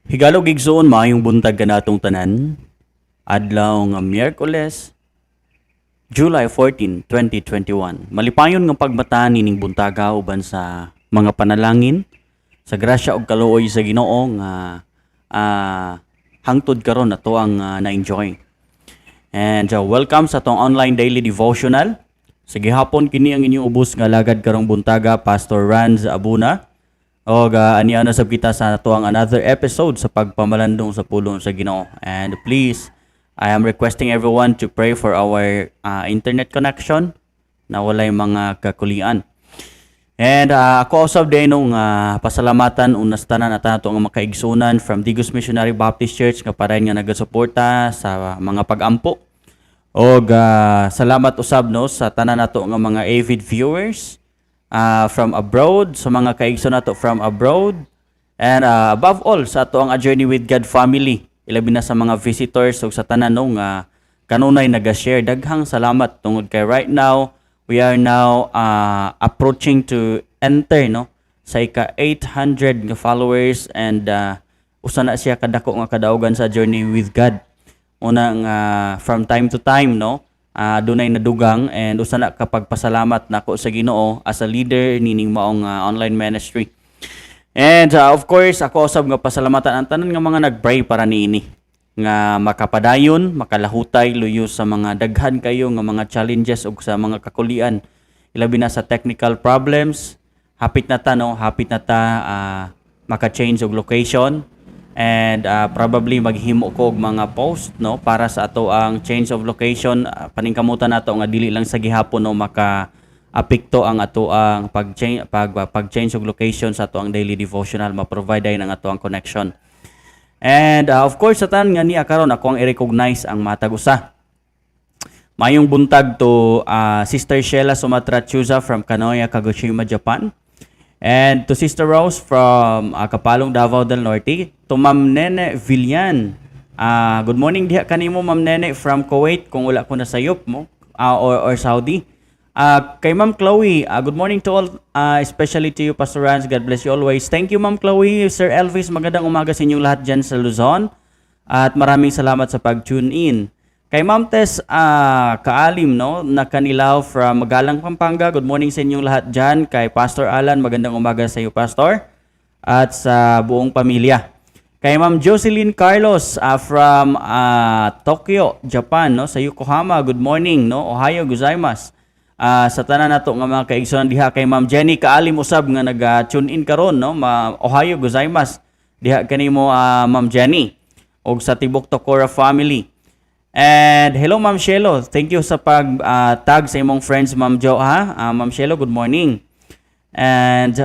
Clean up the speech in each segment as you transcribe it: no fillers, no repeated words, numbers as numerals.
Higalog igsoon, maayong buntag kanatong tanan. Adlaw nga Miyerkules, July 14, 2021. Malipayon nga pagmata nining buntaga uban sa mga panalangin sa grasya ug kaluoy sa Ginoo nga hangtod karon ato ang na-enjoy. And welcome sa atong online daily devotional. Sa gihapon kini ang inyong ubos nga alagad karong buntaga, Pastor Ranz Abuna. Og ania na sab kita sa ato ang another episode sa pagpamalandong sa pulong sa Ginoo. And please, I am requesting everyone to pray for our internet connection na walay mga kakulian. And ako usab din nung pasalamatan unas tanan at ato nga makaigsunan from Digos Missionary Baptist Church nga padayon nga nagasuporta sa mga pagampo. Og salamat usab, no, sa tanan nato nga mga avid viewers from abroad, sa mga kaigsoon nato from abroad, and above all sa ato ang A Journey with God family, ilabi na sa mga visitors ug sa tanan, no, nga kanunay naga-share. Daghang salamat tungod kay right now we are now approaching to enter, no, sa ika 800 nga followers and usa na siya kadako nga kadaugan sa Journey with God. Una nga from time to time, no, dunay nadugang and usa na kapag pasalamat nako sa Ginoo as a leader nining maong online ministry. And of course, ako usab nga pasalamatan ang tanan nga mga nagpray para niini nga makapadayon, makalahutay luyo sa mga daghan kayo nga mga challenges ug sa mga kakulian, ilabi na sa technical problems. Hapit na ta, no, hapit na ta maka-change og location and probably maghimo ko og mga post, no, para sa ato ang change of location. Paningkamutan nato nga dili lang sa gihapon, no, maka apekto ang ato ang pag change og location sa ato ang daily devotional, ma-provide ay ang ato ang connection. And of course, sa tanan nga niya karon, ako ang i-recognize ang matag usa. Mayong buntag to Sister Sheila Sumatra Chuza from Kanoya, Kagoshima, Japan. And to Sister Rose from Kapalong, Davao del Norte. To Ma'am Nene Villan. Good morning diha kanimo, Ma'am Nene, from Kuwait kung wala ko nasayop mo or Saudi. Kay Ma'am Chloe, good morning to all, especially to you, Pastor Rans. God bless you always. Thank you, Ma'am Chloe. Sir Elvis, magandang umaga sa inyong lahat dyan sa Luzon. At maraming salamat sa pag-tune in. Kay Ma'am Tess Kaalim, no, nakanilaw from Magalang, Pampanga. Good morning sa inyong lahat dyan. Kay Pastor Alan, magandang umaga sa iyo, Pastor. At sa buong pamilya. Kay Ma'am Jocelyn Carlos from Tokyo, Japan, no, sa Yokohama. Good morning, no. Ohayo gozaimasu. Sa tanan nato nga mga kaigsuonan diha, kay Ma'am Jenny Kaalim usab nga nag-tune in karon, no. Ma Ohayo gozaimasu. Diha kanimo, Ma'am Jenny, ug sa tibok Tokora family. And hello, Ma'am Shelo. Thank you sa pag tag sa imong friends, Ma'am Jo, ha. Ma'am Shelo, good morning. And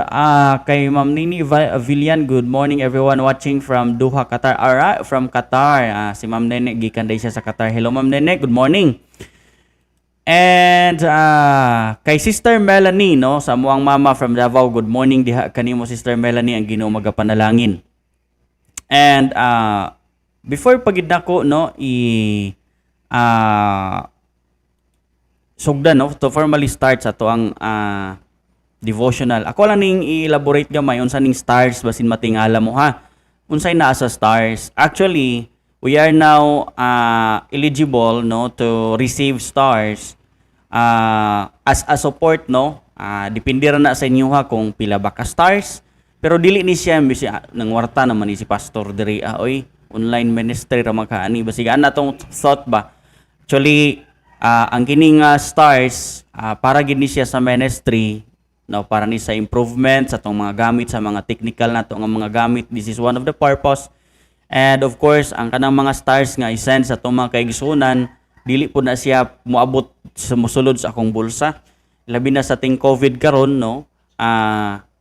kay Ma'am Nini Villan, good morning everyone watching from Doha, Qatar. Alright, from Qatar. Si Ma'am Nene, gikan day siya sa Qatar. Hello, Ma'am Nene, good morning. And kay Sister Melanie, no, sa amuang mama from Davao, good morning diha kanimo, Sister Melanie, ang Ginoo magapanalangin. And before pagid nako, no, i sugdan, no, to formally start sa to ang devotional. Ako lang ning i-elaborate gamay unsa ning stars, basin matingala mo ha. Unsay naa sa stars? Actually, we are now eligible, no, to receive stars as a support, no. Depende ra na sa inyo ha kung pila ba ka stars. Pero dili ni siya bisi nangwarta naman ni si pastor diri, oy, online ministry ra man kaani, basig ana tong thought ba. Actually, ang kining stars para gid ni siya sa ministry, no, para ni sa improvement sa tong mga gamit, sa mga technical nato nga mga gamit. This is one of the purpose. And of course, ang kanang mga stars nga i-send sa atong mga kaigsunan, dili po na siya moabot sa mosulod sa akong bulsa. Labi na sa ting COVID karon, no.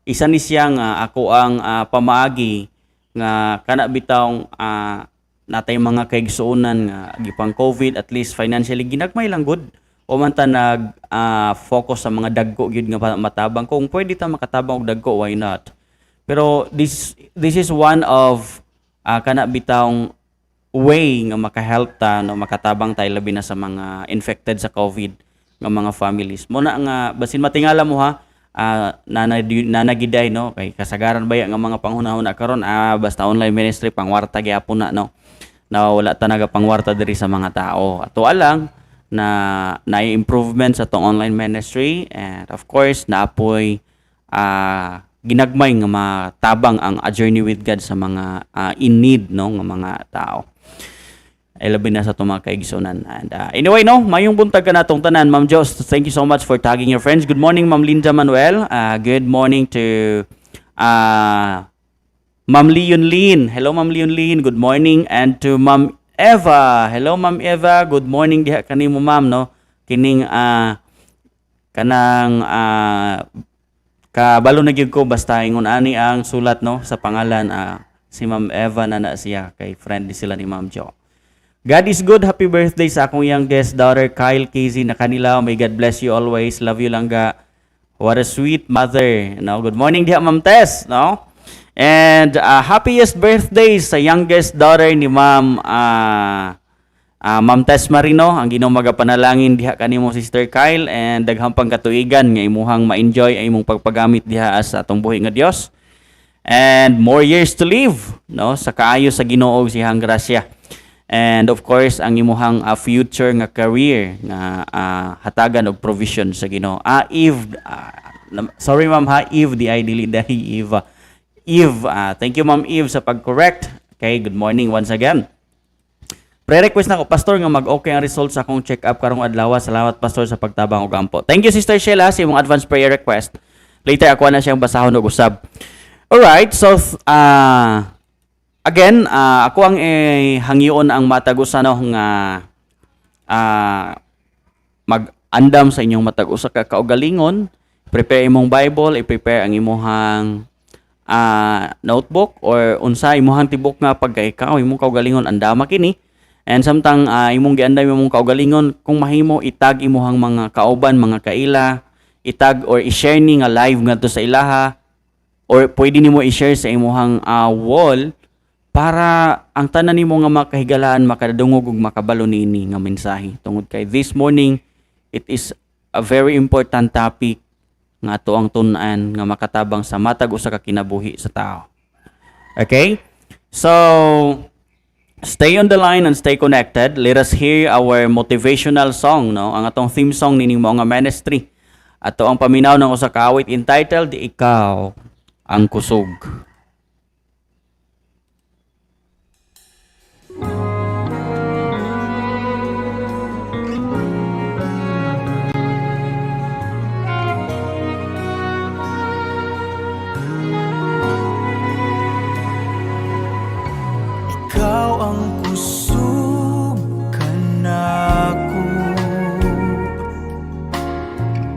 Isa ni siya nga ako ang pamaagi nga kana bitawng natay mga kaigsuonan nga gipang COVID, at least financially ginagmay lang gud o man ta nag focus sa mga dagko gyud nga matabang. Kung pwede ta makatabang og dagko, why not? Pero this is one of kana bitawng way nga makahelp ta, no, makatabang tayo labi na sa mga infected sa COVID nga mga families mo na nga basin matingala mo ha. Nanagiday, no, kay kasagaran baya nga mga panghuna-huna karon, basta online ministry, pangwarta gyapon na, no, na wala ta pangwarta diri sa mga tao. Ato lang na na improvement sa atong online ministry and of course naapoy ginagmay nga matabang ang A Journey with God sa mga in need, no, nga mga tao. Ay labi na sa itong mga kaigsunan. And anyway, no, mayong buntag ka natong tanan. Ma'am Jos, thank you so much for tagging your friends. Good morning, Ma'am Linda Manuel. Good morning to Ma'am Leon Lin. Hello, Ma'am Leon Lin. Good morning. And to Ma'am Eva. Hello, Ma'am Eva. Good morning diha kanimo, ma'am, no? Kining kanang kabalo na gyud ko basta ingon ani ang sulat, no, sa pangalan, si Ma'am Eva na na siya kay friend ni sila ni Ma'am Jo. God is good. Happy birthday sa akong youngest daughter, Kyle Casey na kanila. May God bless you always. Love you, langga. What a sweet mother. No, good morning diha, Ma'am Tess, no? And happiest birthday sa youngest daughter ni Ma'am Tess Marino. Ang Ginoo magapanalangin diha kanimo, Sister Kyle, and daghang pang katuigan nga imuhang ma-enjoy ang imong pagpagamit diha sa atong buhi nga Dios. And more years to live, no, sa kaayo sa Ginoo ug siyang grasya. And of course, ang imuhang future nga career nga hatagan og provision sa Ginoo. Eve, sorry ma'am ha, Eve di ay dili dahi Eve. Eve, thank you, Ma'am Eve, sa pag-correct. Okay, good morning once again. Pre-request na ko, Pastor, nga mag-okay ang results sa akong check-up karong adlaw. Salamat, Pastor, sa pagtabang ug ampo. Thank you, Sister Sheila, sa imong advance prayer request. Later ako na siyang basahon og usab. Alright, so again, ako ang hangyoon ang matag usa, no, nga mag-andam sa inyong matag usa ka kaugalingon, prepare imong Bible, i-prepare ang imuhang notebook or unsa imuhang tibok nga pagka ikaw imong kaugalingon, andama kini. And samtang imong giandam imong kaugalingon, kung mahimo itag imuhang mga kauban, mga kaila, itag or i-share ni nga live ngadto sa ilaha or pwede nimo i-share sa imuhang wall para ang tanan nimo nga makahigalaan makadungog ug makabalo niini nga mensahe, tungod kay this morning it is a very important topic nga ato ang tun-an nga makatabang sa matag usa ka kinabuhi sa tao. Okay? So, stay on the line and stay connected. Let us hear our motivational song, no? Ang atong theme song nining mao nga ministry. Ato ang paminaw ng usa ka awit entitled "Ikaw ang Kusog." Ikaw ang kusog kanako,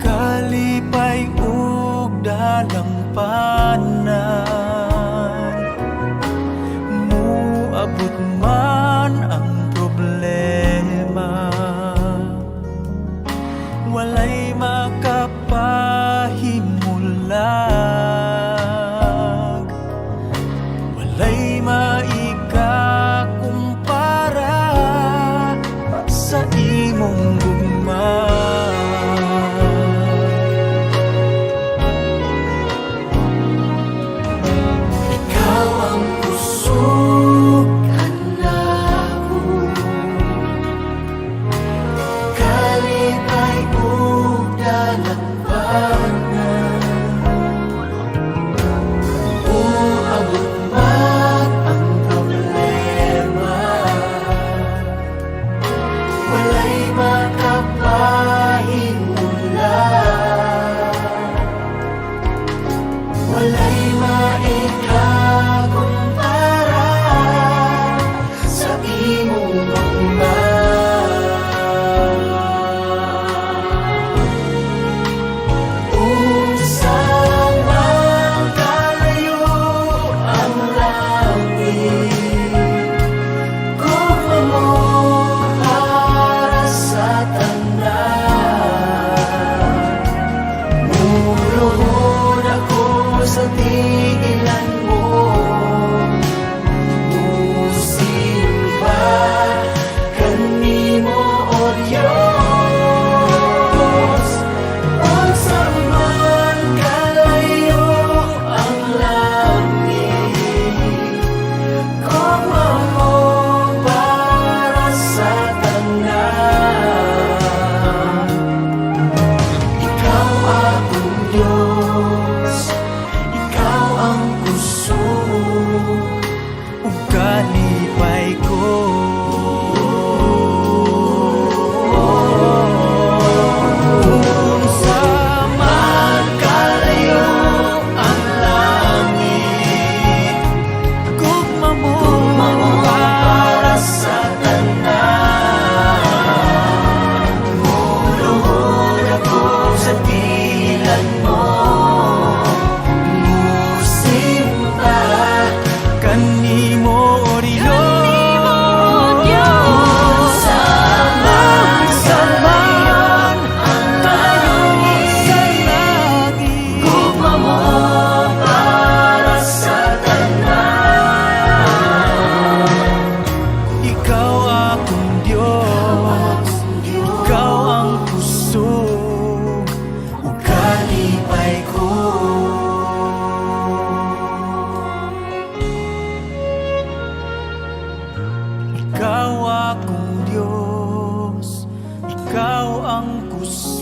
kalipay ug dalampanan. Muabot man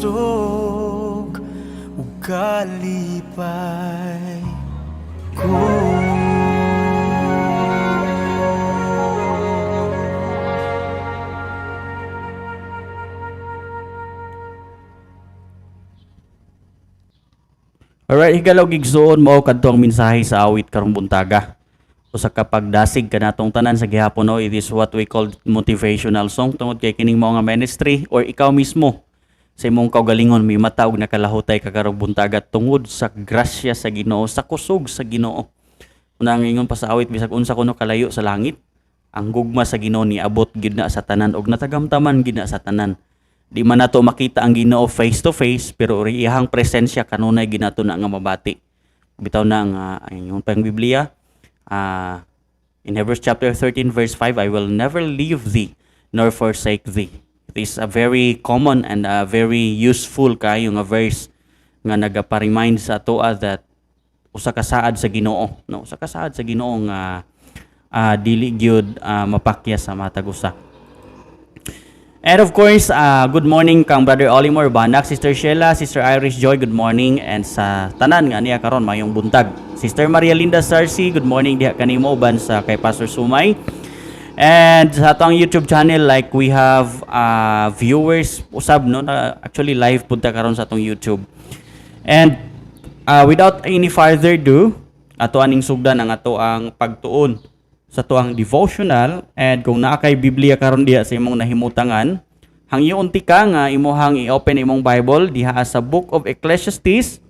Kusog ug kalipay ko. Alright, higalaw gigsoon, mao kadto ang mensahe sa awit karong buntaga. Usa ka pagdasig kanatong tanan sa gihapon, no, it is what we call motivational song tungod kay kining mao nga ministry or ikaw mismo sa imong kaugalingon may mata og nakalahutay ka karong buntaga tungod sa grasya sa Ginoo, sa kusog sa Ginoo. Una ang ingon pa sa awit, bisag unsa kuno kalayo sa langit, ang gugma sa Ginoo niabot gid na sa tanan og natagamtaman gid na sa tanan. Di man nato makita ang Ginoo face to face, pero iyahang presensya kanunay ginato na nga mabati. Bitaw na nga ingon pa ang Biblia, in Hebrews chapter 13 verse 5, "I will never leave thee nor forsake thee." It is a very common and a very useful kayo nga verse nga nagapa-remind sa atoa that usa ka saad sa Ginoo, no, usa ka saad sa Ginoo nga dili gyud mapakya sa matag usa. And of course, good morning kang Brother Olimor Banak, Sister Sheila, Sister Irish Joy, good morning. And sa tanan nga niya karon, mayong buntag. Sister Maria Linda Sarsi, good morning diha kanimo uban sa kay Pastor Sumay. And sa atong YouTube channel, like we have viewers usab, no, na actually live punta karon sa atong YouTube. And without any further ado, ato aning sugdan ang ato ang pagtuon sa tuang devotional, and kung naa kay Biblia karon diha sa imong nahimutangan, hangyoon ka nga imuhang i-open imong Bible diha sa Book of Ecclesiastes.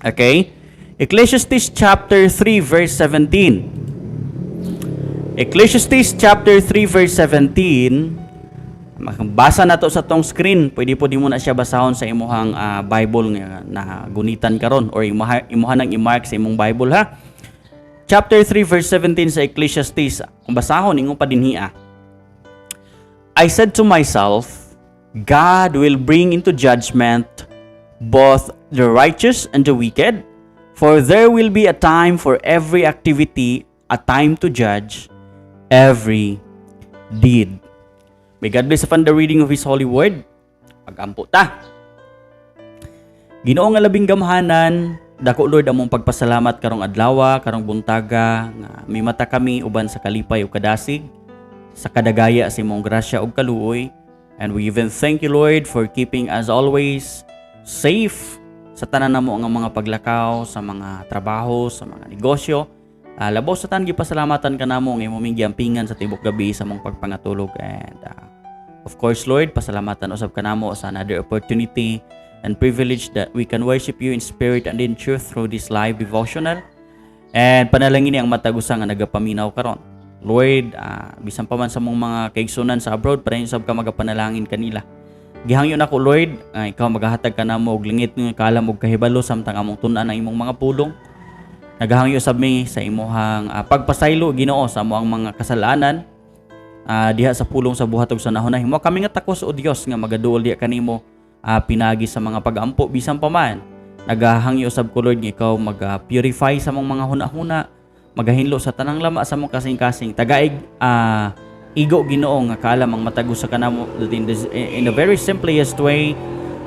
Okay? Ecclesiastes chapter 3 verse 17. Ecclesiastes chapter 3 verse 17. Basa na to sa tong screen. Pwede po di mo na siya basahon sa imuhang Bible nga na gunitan karon or imuha nang i-mark sa imong Bible ha. Chapter 3 verse 17 sa Ecclesiastes. Kung basahon ingon pa dinhiya. "I said to myself, God will bring into judgment both the righteous and the wicked, for there will be a time for every activity, a time to judge every deed." May God bless upon the reading of His holy word. Pagampo ta. Ginoo nga labing gamhanan, dako Lord among pagpasalamat karong adlaw, karong buntaga nga mimata kami uban sa kalipay ug kadasig sa kadagaya sa imong grasya ug kaluoy. And we even thank you, Lord, for keeping us always safe sa tanan namo nga mga paglakaw, sa mga trabaho, sa mga negosyo. Labaw sa tanan, gipasalamatan ka namo nga imong giampingan sa tibok gabi sa among pagpangatulog. And of course, Lord, pasalamatan usab ka namo sa another opportunity and privilege that we can worship you in spirit and in truth through this live devotional. And panalangin ang matag usa nga nagapaminaw karon. Lord, bisan pa man sa mong mga kaigsunan sa abroad, padayon sab ka magapanalangin kanila. Gihangyo nako, Lord, ikaw magahatag ka namo og langit nga kaalam ug kahibalo samtang among tun-an ang imong mga pulong. Nagahangyo sab mi sa imuhang pagpasaylo, Ginoo, sa among mga kasalanan diha sa pulong sa buhat ug sa nahuna. Himo kami nga takos, o Dios, nga magaduol diha kanimo pinagi sa mga pagampo bisan pa man. Nagahangyo sab ko, Lord, nga ikaw mag-purify sa among mga hunahuna, magahinlo sa tanang lama sa among kasing-kasing. Tagaig igo, Ginoo, nga kaalam ang matag usa kanamo that in the very simplest way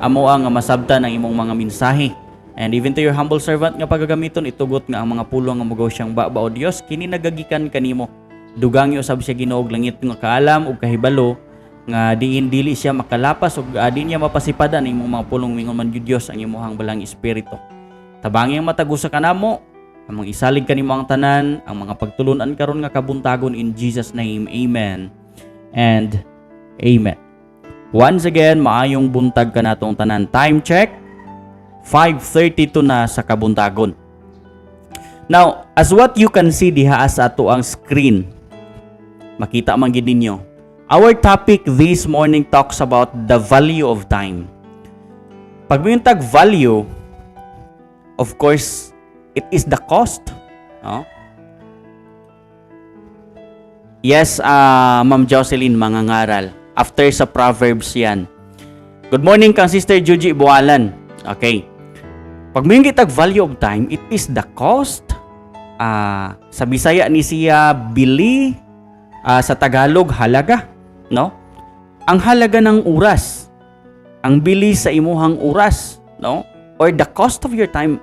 amo ang masabtan ang imong mga mensahe. And even to your humble servant nga pagagamiton, itugot nga ang mga pulong nga mugaw siyang baba, o Dios, kini nagagikan kanimo. Dugangi usab siya, Ginoo, og langit nga kaalam ug kahibalo nga diin dili siya makalapas ug di niya mapasipadan ang imong mga pulong, mingon man gyud Dios ang imong balang espiritu. Tabangi ang matag usa kanamo, among isalig kanimo ang tanan, ang mga pagtulunan karon nga kabuntagon, in Jesus' name. Amen and amen. Once again, maayong buntag kanatong tanan. Time check, 5:32 na sa kabuntagon. Now, as what you can see diha sa ato ang screen, makita man gid ninyo. Our topic this morning talks about the value of time. Pag may tag value, of course, it is the cost. No? Yes, Ma'am Jocelyn, mangangaral. After sa Proverbs yan. Good morning kang Sister Juji Bualan. Okay. Pag may tag value of time, it is the cost. Sa Bisaya ni siya bili, sa Tagalog halaga, no? Ang halaga ng oras. Ang bilis sa imuhang oras, no? Or the cost of your time.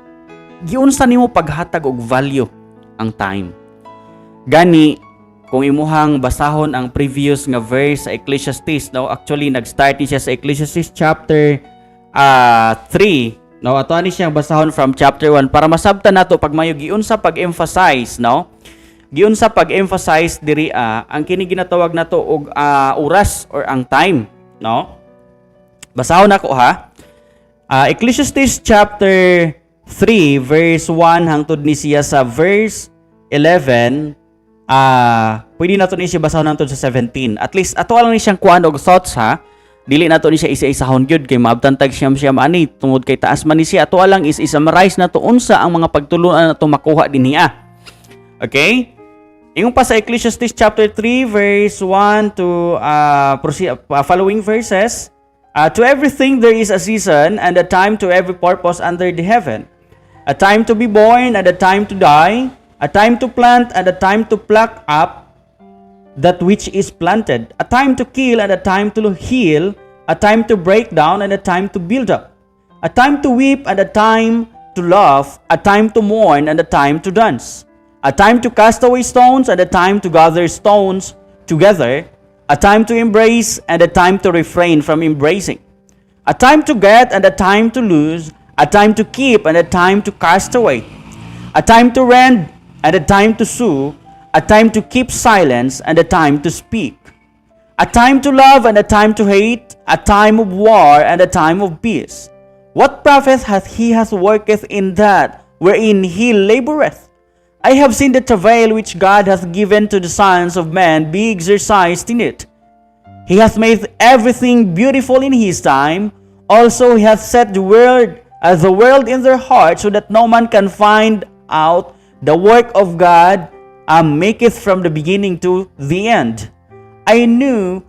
Giunsa nimo paghatag og value ang time? Gani kung imuhang basahon ang previous nga verse sa Ecclesiastes, no? Actually, nag-start ni siya sa Ecclesiastes chapter 3, no? Ato ani siyang basahon from chapter 1 para masabtan nato pagmayo giunsa pag-emphasize, no? Giunsa pag-emphasize diri ang kini ginatawag nato og oras or ang time, no? Basahon nako ha. Ecclesiastes chapter 3 verse 1 hangtod ni siya sa verse 11. Pwede nato ni siya basahon hangtod sa 17. At least ato lang ni siyang kuan og thoughts ha. Dili nato ni siya isa-isahon gyud kay maabtan tag siyam-siyam ani tungod kay taas man ni siya. Ato lang is i-summarize nato unsa ang mga pagtulunan nato makuha dinhi. Okay? Ingon pa sa Ecclesiastes chapter 3 verse 1 to proceed, following verses, "To everything there is a season and a time to every purpose under the heaven. A time to be born and a time to die, a time to plant and a time to pluck up that which is planted, a time to kill and a time to heal, a time to break down and a time to build up, a time to weep and a time to laugh, a time to mourn and a time to dance, a time to cast away stones and a time to gather stones together, a time to embrace and a time to refrain from embracing, a time to get and a time to lose, a time to keep and a time to cast away, a time to rend and a time to sew, a time to keep silence and a time to speak, a time to love and a time to hate, a time of war and a time of peace. What profit hath he hath worketh in that wherein he laboreth? I have seen the travail which God hath given to the sons of men be exercised in it. He hath made everything beautiful in his time. Also, he hath set the world in their hearts, so that no man can find out the work of God maketh from the beginning to the end. I know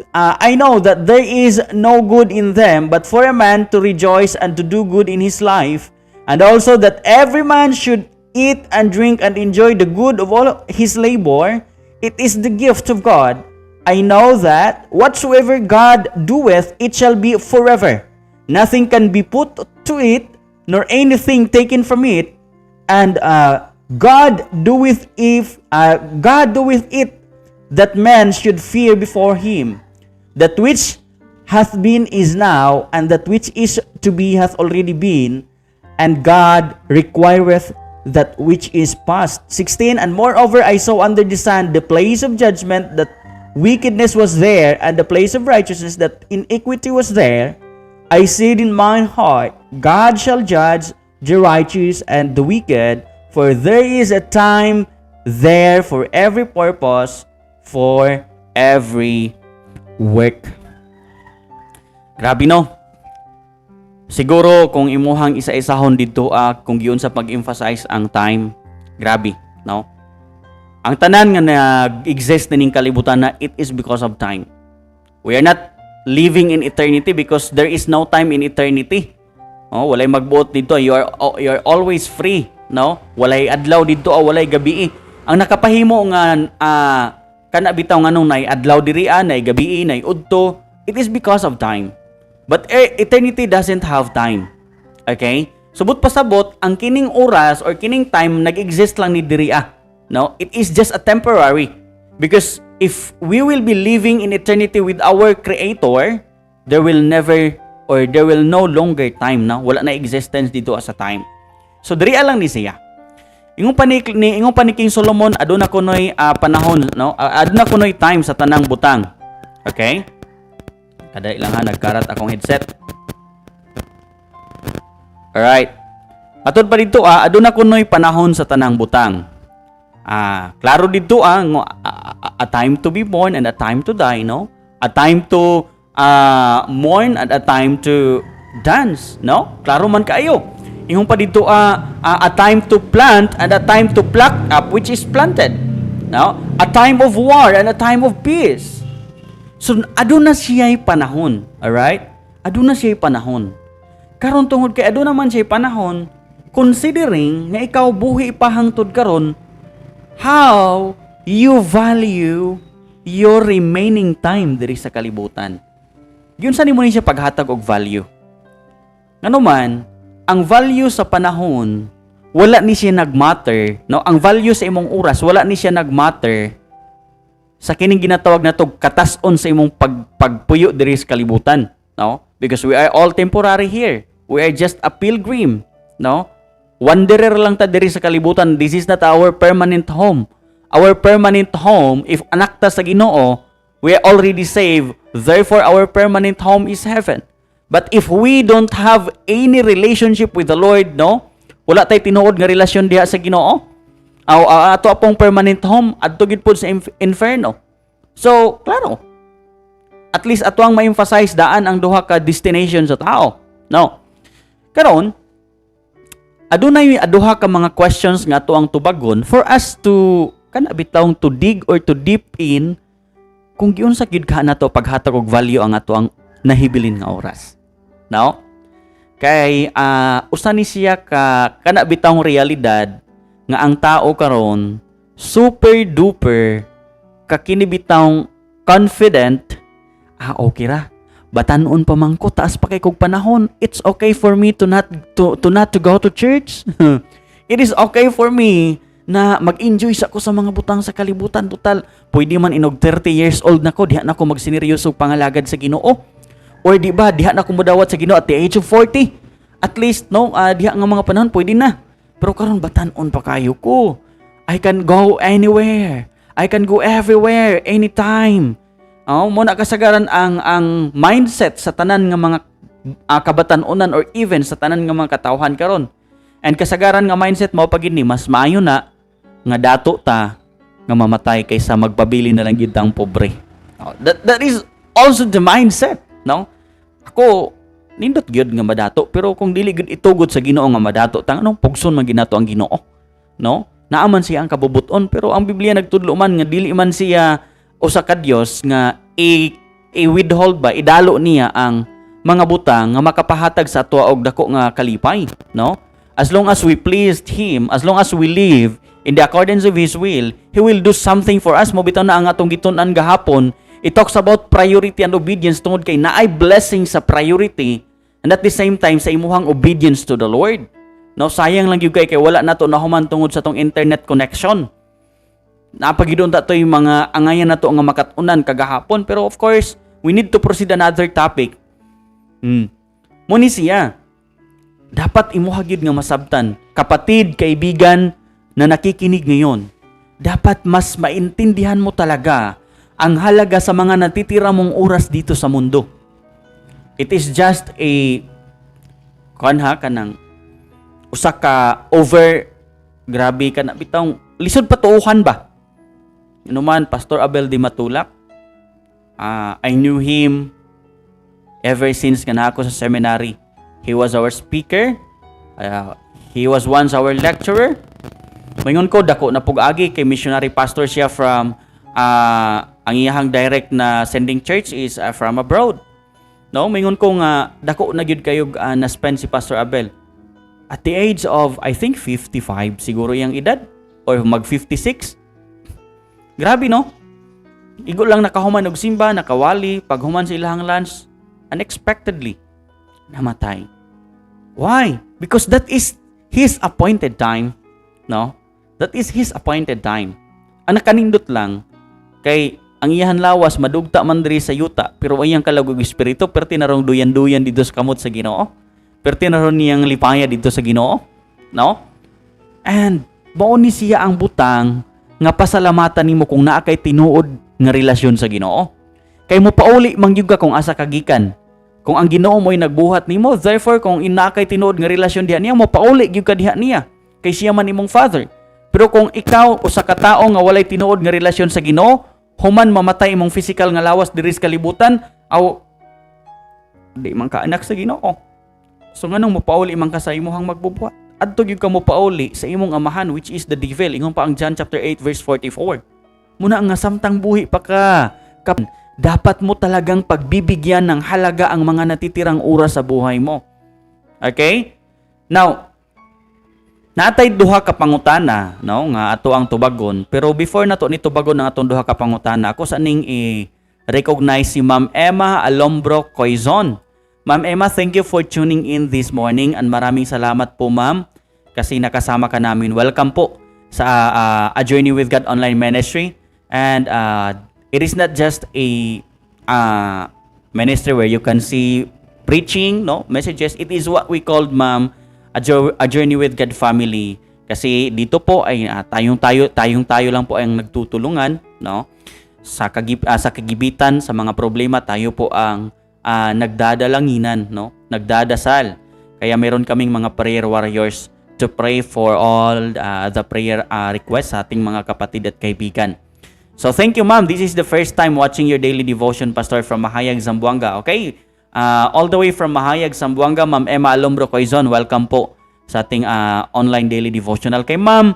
that there is no good in them, but for a man to rejoice and to do good in his life, and also that every man should eat and drink and enjoy the good of all his labor. It is the gift of God. I know that whatsoever God doeth, it shall be forever. Nothing can be put to it, nor anything taken from it. And God doeth it that men should fear before him. That which hath been is now, and that which is to be hath already been, and God requireth that which is past." 16. "And moreover, I saw under the sun the place of judgment, that wickedness was there, and the place of righteousness, that iniquity was there. I said in mine heart, God shall judge the righteous and the wicked, for there is a time there for every purpose, for every work." Grabe, no? Siguro kung imuhang isa-isahon dito kung giunsa pag-emphasize ang time, grabe, no? Ang tanan nga nag-exist nining kalibutan na, it is because of time. We are not living in eternity because there is no time in eternity. Oh, walay magbuot dito. You are always free, no? Walay adlaw dito o walay gabi. Ang nakapahimo nga kana bitaw nganong nay adlaw diri nay gabi, nay udto, it is because of time. But eternity doesn't have time. Okay? So buot pasabot, ang kining oras or kining time nag-exist lang ni diri. No? It is just a temporary. Because if we will be living in eternity with our Creator, there will never or there will no longer time, no? Wala na existence dito as a time. So diri lang ni siya. Ingon pa ni King Solomon, aduna kunoy panahon, no? Aduna kunoy time sa tanang butang. Okay? Kada ilang ha, nagkarat akong headset. Alright. Matod pa dito aduna kunoy panahon sa tanang butang. Klaro dito a time to be born and a time to die, no? A time to mourn and a time to dance, no? Klaro man kaayo. Ingon pa dito a time to plant and a time to pluck up which is planted. No? A time of war and a time of peace. So aduna siya'y panahon, alright? Aduna siya'y panahon. Karon, tungod kay aduna man siya'y panahon, considering nga ikaw buhi pa hangtod karon, how you value your remaining time diri sa kalibutan? Giunsa nimo ni siya paghatag og value? Ngano man, ang value sa panahon wala ni siya nagmatter, no? Ang value sa imong oras wala ni siya nagmatter sa kining ginatawag nato katas-on sa imong pagpuyo diri sa kalibutan, no? Because we are all temporary here. We are just a pilgrim, no? Wanderer lang ta diri sa kalibutan. This is not our permanent home. Our permanent home, if anak ta sa Ginoo, we are already saved. Therefore, our permanent home is heaven. But if we don't have any relationship with the Lord, no? Wala tay tinuod nga relasyon diha sa Ginoo. Aw, ato pong permanent home adto gid pod sa inferno. So, klaro. At least ato ang ma-emphasize daan ang duha ka destination sa tao. No. Karon, adunay duha ka mga questions nga ato ang tubagon for us to kana bitawng to dig or to deep in kung giunsa gyud ka nato paghatag og value ang ato ang nahibilin nga oras. No? Kay usa ni siya ka kana bitawng realidad nga ang tao karon super duper kakini bitawng confident, "Ah, okay ra, batanon pa man ko, taas pa kay kog panahon. It's okay for me to not to go to church. It is okay for me na mag-enjoy sa ko sa mga butang sa kalibutan. Total, pwede man inog 30 years old na ko diha na ko magsineryoso og pangalagad sa Ginoo, or di ba diha na ko modawat sa Ginoo at the age of 40 at least, no? Diha nga mga panahon pwede na, pero karon batanon pa kayo ko. I can go anywhere, I can go everywhere, anytime." Oh, mo na kasagaran ang mindset sa tanan nga mga kabatan-onan or even sa tanan nga mga katawhan karon. And kasagaran nga mindset mao pag ni mas maayo na nga dato ta nga mamatay kaysa magpabili na lang gid tang pobre. Oh, that is also the mindset, no? Ako nindot gyud nga madato, pero kung dili gyud itugot sa Ginoo nga madato tang anong pugson man ginato ang Ginoo, no? Naaman siya ang kabubuton, pero ang Biblia nagtudlo man nga dili man siya usa ka Dios nga i-withhold ba, idalo niya ang mga butang nga makapahatag sa ato og dako nga kalipay, no? As long as we pleased Him, as long as we live in the accordance of His will, He will do something for us. Mo bitaw na ang atong gitun-an gahapon, it talks about priority and obedience tungod kay naay blessing sa priority and at the same time sa imuhang obedience to the Lord, no? Sayang lang gyud kay wala nato nahuman tungod sa tong internet connection. Napagidon ta to yung mga angayan nato nga makat-unan kagahapon, pero of course we need to proceed another topic. Mo ni siya dapat imuha gyud nga masabtan, kapatid, kaibigan na nakikinig ngayon. Dapat mas maintindihan mo talaga ang halaga sa mga natitira mong oras dito sa mundo. It is just a kuan ha, kanang usa ka over grabe ka na bitawng lisod patuohan ba. Ano man, Pastor Abel Di Matulak, I knew him ever since nga naa ako sa seminary. He was our speaker. He was once our lecturer. Maingon ko, dako na pug-agi kay missionary pastor siya from ang iyahang direct na sending church is from abroad. No, maingon ko nga dako na gyud kayo na spend si Pastor Abel. At the age of, I think, 55 siguro iyang edad or mag 56. Grabe, no? Igo lang nakahuman og simba, nakawali, paghuman sa ilahang lunch, unexpectedly namatay. Why? Because that is his appointed time, no? That is his appointed time. Ang nakanindot lang kay ang iyahan lawas madugta man diri sa yuta, pero ang iyang kalag ug espiritu perti na rong duyan-duyan dito sa kamot sa Ginoo. Perti na ron niyang lipaya dito sa Ginoo, no? And mao ni siya ang butang nga pasalamatan nimo kung naa kay tinuod nga relasyon sa Ginoo. Kay mo pauli man gyud ka kung asa ka gikan. Kung ang Ginoo mo'y nagbuhat nimo, therefore kung naa kay tinuod nga relasyon diha niya, mo pauli gyud ka diha niya. Kay siya man imong Father. Pero kung ikaw usa ka tawo nga walay tinuod nga relasyon sa Ginoo, human mamatay imong physical nga lawas diri sa kalibutan, aw di man ka anak sa Ginoo. So nganong mopauli man ka sa imuhang magbubuhat? Adto gyud ka mopauli sa imong amahan, which is the devil. Ingon pa ang John chapter 8 verse 44. Muna nga samtang buhi pa ka, dapat mo talagang pagbibigyan ng halaga ang mga natitirang oras sa buhay mo. Okay? Now, natay duha ka pangutana, no, nga ato ang tubagon, pero before nato ni tubagon ang atong duha ka pangutana, ako sa ning i Recognize si Ma'am Emma Alombro Coizon. Ma'am Emma, thank you for tuning in this morning and maraming salamat po, ma'am, kasi nakasama ka namin. Welcome po sa A Journey with God Online Ministry. And it is not just a ministry where you can see preaching, no, messages. It is what we called, ma'am, a Journey with God family. Kasi dito po ay tayong tayo lang po ang nagtutulungan, no? Sa kagibitan, sa mga problema, tayo po ang nagdadalanginan, no? Nagdadasal. Kaya meron kaming mga prayer warriors to pray for all the prayer requests sa ating mga kapatid at kaibigan. So thank you, ma'am. This is the first time watching your daily devotion, Pastor, from Mahayag, Zamboanga. Okay? All the way from Mahayag, Zamboanga, Ma'am Emma Alombro Coizon, welcome po sa ating online daily devotional. Kay Ma'am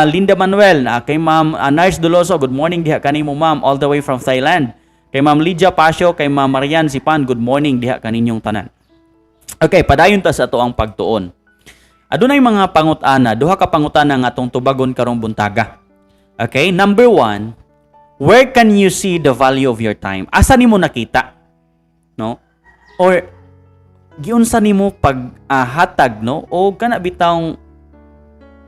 Linda Manuel, kay Ma'am Nars Doloso, good morning diha kanimo, ma'am, all the way from Thailand. Kay Ma'am Lydia Pasio, kay Ma'am Marian Sipan, good morning diha kaninyong tanan. Okay, padayon ta sa atoang pagtuon. Adunay mga pangutana, duha ka pangutana nga atong tubagon karong buntaga. Okay, number one, where can you see the value of your time? Asa nimo nakita? No? Or giunsa nimo pag hatag, no, o kana bitawng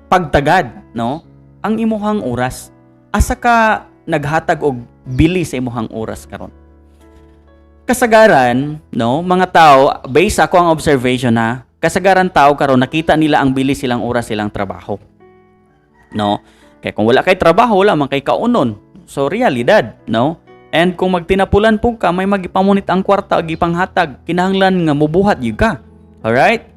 pagtagad, no, ang imuhang oras? Asa ka naghatag og bili sa imuhang oras karon? Kasagaran, no, mga tao, based sa akoang observation ha, kasagaran tao karon nakita nila ang bili silang oras silang trabaho, no? Kaya kung wala kay trabaho, wala man kay kaunon. So realidad, no? And kung magtinapulan po ka, may magipamunit ang kwarta ug ipanghatag, kinahanglan nga mubuhat gyud ka. Alright?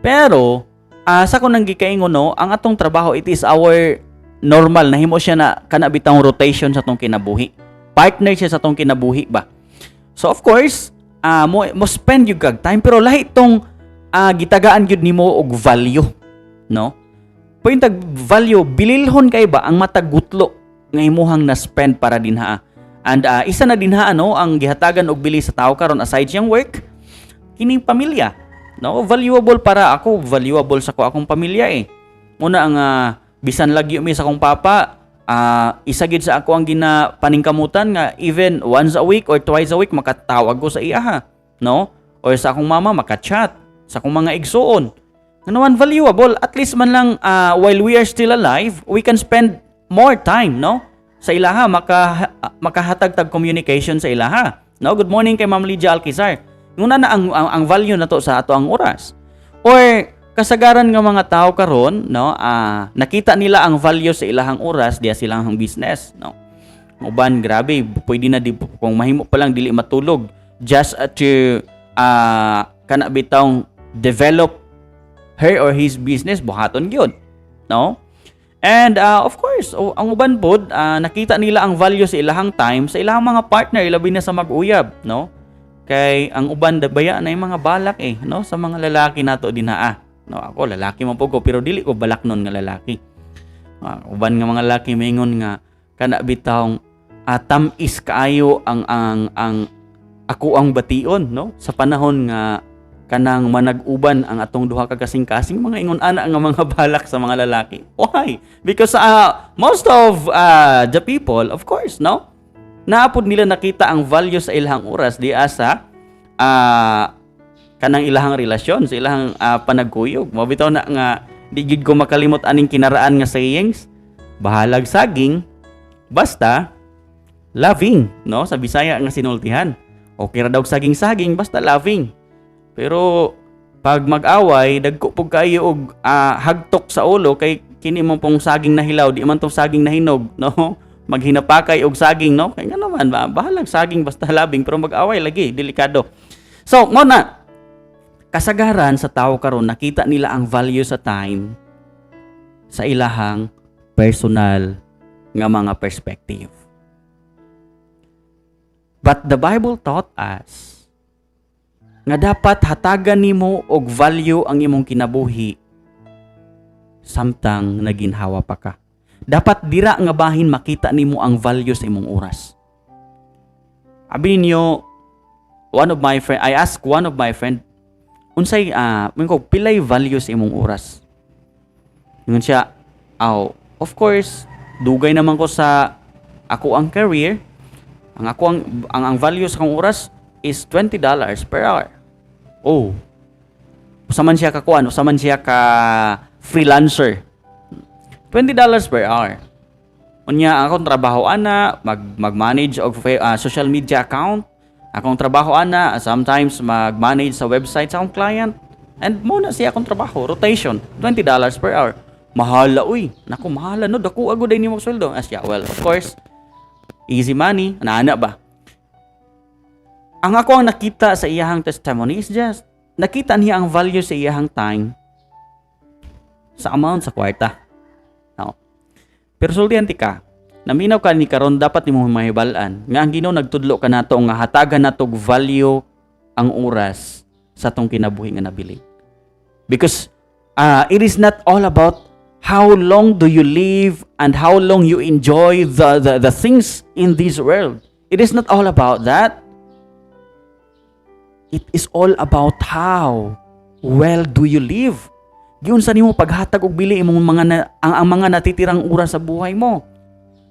Pero sa ko nang gikaingon, no, ang atong trabaho, it is our normal, nahimo siya na kana bitawng rotation sa atong kinabuhi. Partner siya sa atong kinabuhi ba. So of course, mo spend gyud kag time, pero lahi tong gitagaan gyud nimo og value, no? Point tag value, bililhon kay ba ang matag gutlo nga imuhang na spend para dinha. And isa na dinha, ano, ang gihatagan og bili sa tao karon aside siyang work, kining pamilya. No, valuable para ako, valuable sa ko akong pamilya eh. Muna ang bisan lagyo mi sa akong papa, isa gid sa ako ang ginapaningkamutan nga even once a week or twice a week makatawag ko sa iya ha, no? Or sa akong mama maka-chat, sa akong mga igsuon. Nga naman valuable, at least man lang while we are still alive, we can spend more time, no? Sa ilaha makahatag tag communication sa ilaha. No, good morning kay Ma'am Lydia Alquizar. Nguna na ang value na to sa ato ang oras. Or kasagaran nga mga tao karon, no, nakita nila ang value sa ilahang oras diya silang ang business, no? Ang uban, grabe, pwede na di kung mahimo pa lang dili matulog just to kana bitawng develop her or his business, buhaton gyud, no? And of course, ang uban pod, nakita nila ang value sa ilahang time sa ilahang mga partner, ilabi na sa mag-uyab, no? Kay ang uban baya na yung mga balak eh, no, sa mga lalaki nato dinaa. No, ako lalaki man po ko pero dili ko balak nun nga lalaki. Uban nga mga lalaki maingon nga kana bitawng tam-is kaayo ang ako ang bation, no, sa panahon nga kanang manag-uban ang atong duha ka kasing-kasing, mga ingon ana nga mga balak sa mga lalaki. Why? Because most of the people, of course, no, naapod nila nakita ang value sa ilahang oras di asa kanang ilahang relasyon, sa ilahang panagkuyog. Mabitaw na nga di gid ko makalimot aning kinaraan nga sayings: "Bahalag saging basta loving," no, sa Bisaya nga sinultihan. Okay ra daw saging-saging basta loving. Pero pag mag-away, dagko pug kayo og hagtok sa ulo kay kini mo pong saging na hilaw, di man tong saging na hinog, no? Maghinapakay og saging, no? Kay nga naman ba, bahalag saging basta loving, pero mag-away lagi, delikado. So, mo na kasagaran sa tao karon nakita nila ang value sa time sa ilahang personal nga mga perspective. But the Bible taught us nga dapat hatagan nimo og value ang imong kinabuhi samtang naginhawa pa ka. Dapat dira nga bahin makita nimo ang value sa imong oras. Abi ninyo, one of my friend, I ask one of my friend, unsay ko pilay value sa imong oras? Ingon siya, "Aw, of course, dugay naman ko sa ako ang career. Ang ako ang value sa akong oras is $20 per hour. Oh. Usa man siya ka kuan, usa man siya ka freelancer. $20 per hour. Unya, ang akong trabaho ana, mag-manage og social media account. Akong trabaho ana, sometimes mag-manage sa website sa akong client. And mao na siya akong trabaho, rotation, $20 per hour. Mahala uy. Nako, mahala no, dako agud ay nimo sweldo. As yeah, well, of course, easy money, ana ba? Ang ako ang nakita sa iyahang testimony is just nakita niya ang value sa iyahang time sa amount sa kwarta. No. Pero sultihan tika, naminaw ka ni karon, dapat nimo mahibal-an nga ang Ginoo nagtudlo kanato nga hatagan natog value ang oras sa atong kinabuhi nga nabilin. Because it is not all about how long do you live and how long you enjoy the things in this world. It is not all about that. It is all about how well do you live. Giunsa nimo paghatag og bili imong mga na, ang mga natitirang oras sa buhay mo.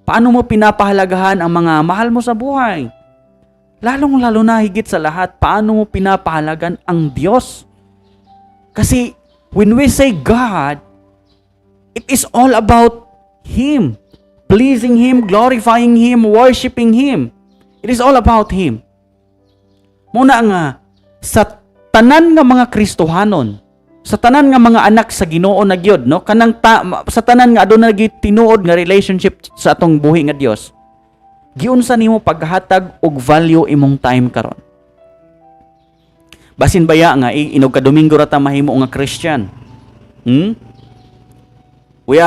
Paano mo pinapahalagahan ang mga mahal mo sa buhay? Lalong-lalo na, higit sa lahat, paano mo pinapahalagan ang Diyos? Kasi when we say God, it is all about Him. Pleasing Him, glorifying Him, worshiping Him. It is all about Him. Mao na nga, sa tanan nga mga Kristohanon, sa tanan nga mga anak sa Ginoo na gyud, no? Kanang sa tanan nga aduna gyud tinuod nga relationship sa atong buhi nga Dios. Giunsa nimo paghatag og value imong time karon? Basin baya nga inog ka Domingo ra ta mahimo nga Christian. We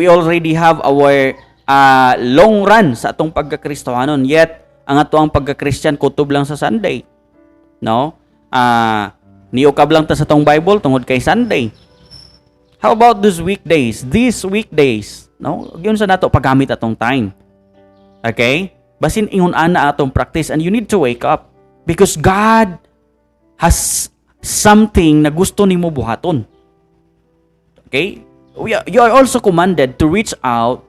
already have our long run sa atong pagkakristohanon, yet ang ato ang pagka-Christian kutob lang sa Sunday. No? Niukab lang ta sa atong Bible tungod kay Sunday. How about these weekdays? These weekdays, no? Giunsa nato paggamit atong time? Okay? Basin ingon ana atong practice, and you need to wake up because God has something na gusto nimo buhaton. Okay? You are also commanded to reach out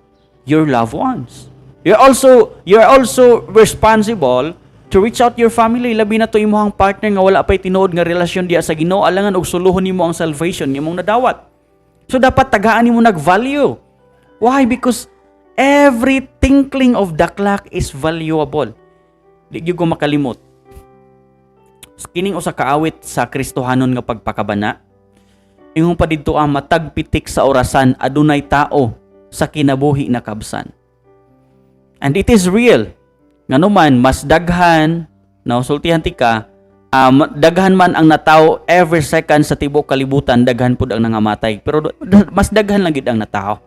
your loved ones. You're also responsible to reach out your family, labi na to imong partner nga wala pay tinuod nga relasyon diya sa Ginoo, alangan og suluhon nimo ang salvation nga imong nadawat. So dapat tagaan nimo nag-value. Why? Because every tinkling of the clock is valuable. Di gyud ko makalimot. Kining usa ka awit sa Kristohanon nga pagpakabana. Ingon pa didto ang matag pitik sa orasan, adunay tao sa kinabuhi na kabsan. And it is real. Ngano man mas daghan, no, sultihan tika, daghan man ang natawo every second sa tibuok kalibutan, daghan pud ang nangamatay. Pero mas daghan lang gid ang natawo.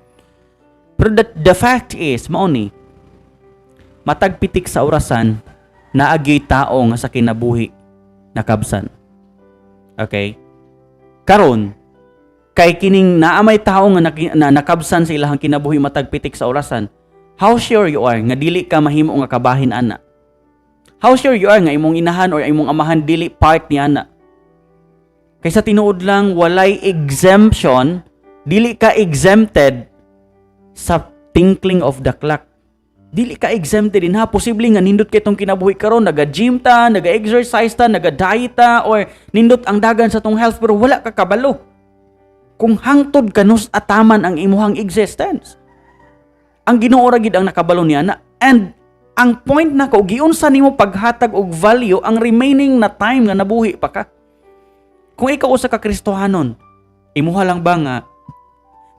Pero the fact is, mao ni, matag pitik sa orasan, naagyo'y tao nga sa kinabuhi nakabsan. Okay? Karon, kay kining naa may tao nga nakabsan sa ilahang kinabuhi matag pitik sa orasan, how sure you are nga dili ka mahimo nga kabahin ana? How sure you are nga imong inahan or imong amahan dili part ni ana? Kaysa tinuod lang, walay exemption, dili ka exempted sa tinkling of the clock. Dili ka exempted din ha. Posible nga nindot kay tong kinabuhi karon, naga-gym ta, naga-exercise ta, naga-diet ta, or nindot ang dagan sa tong health, pero wala ka kabalo kung hangtod kanus ataman ang imuhang existence. Ang Ginoo ra gid ang nakabalo niya na, and ang point nako, giunsa nimo paghatag og value ang remaining na time nga nabuhi pa ka? Kung ikaw usa ka Kristohanon, imuha lang ba nga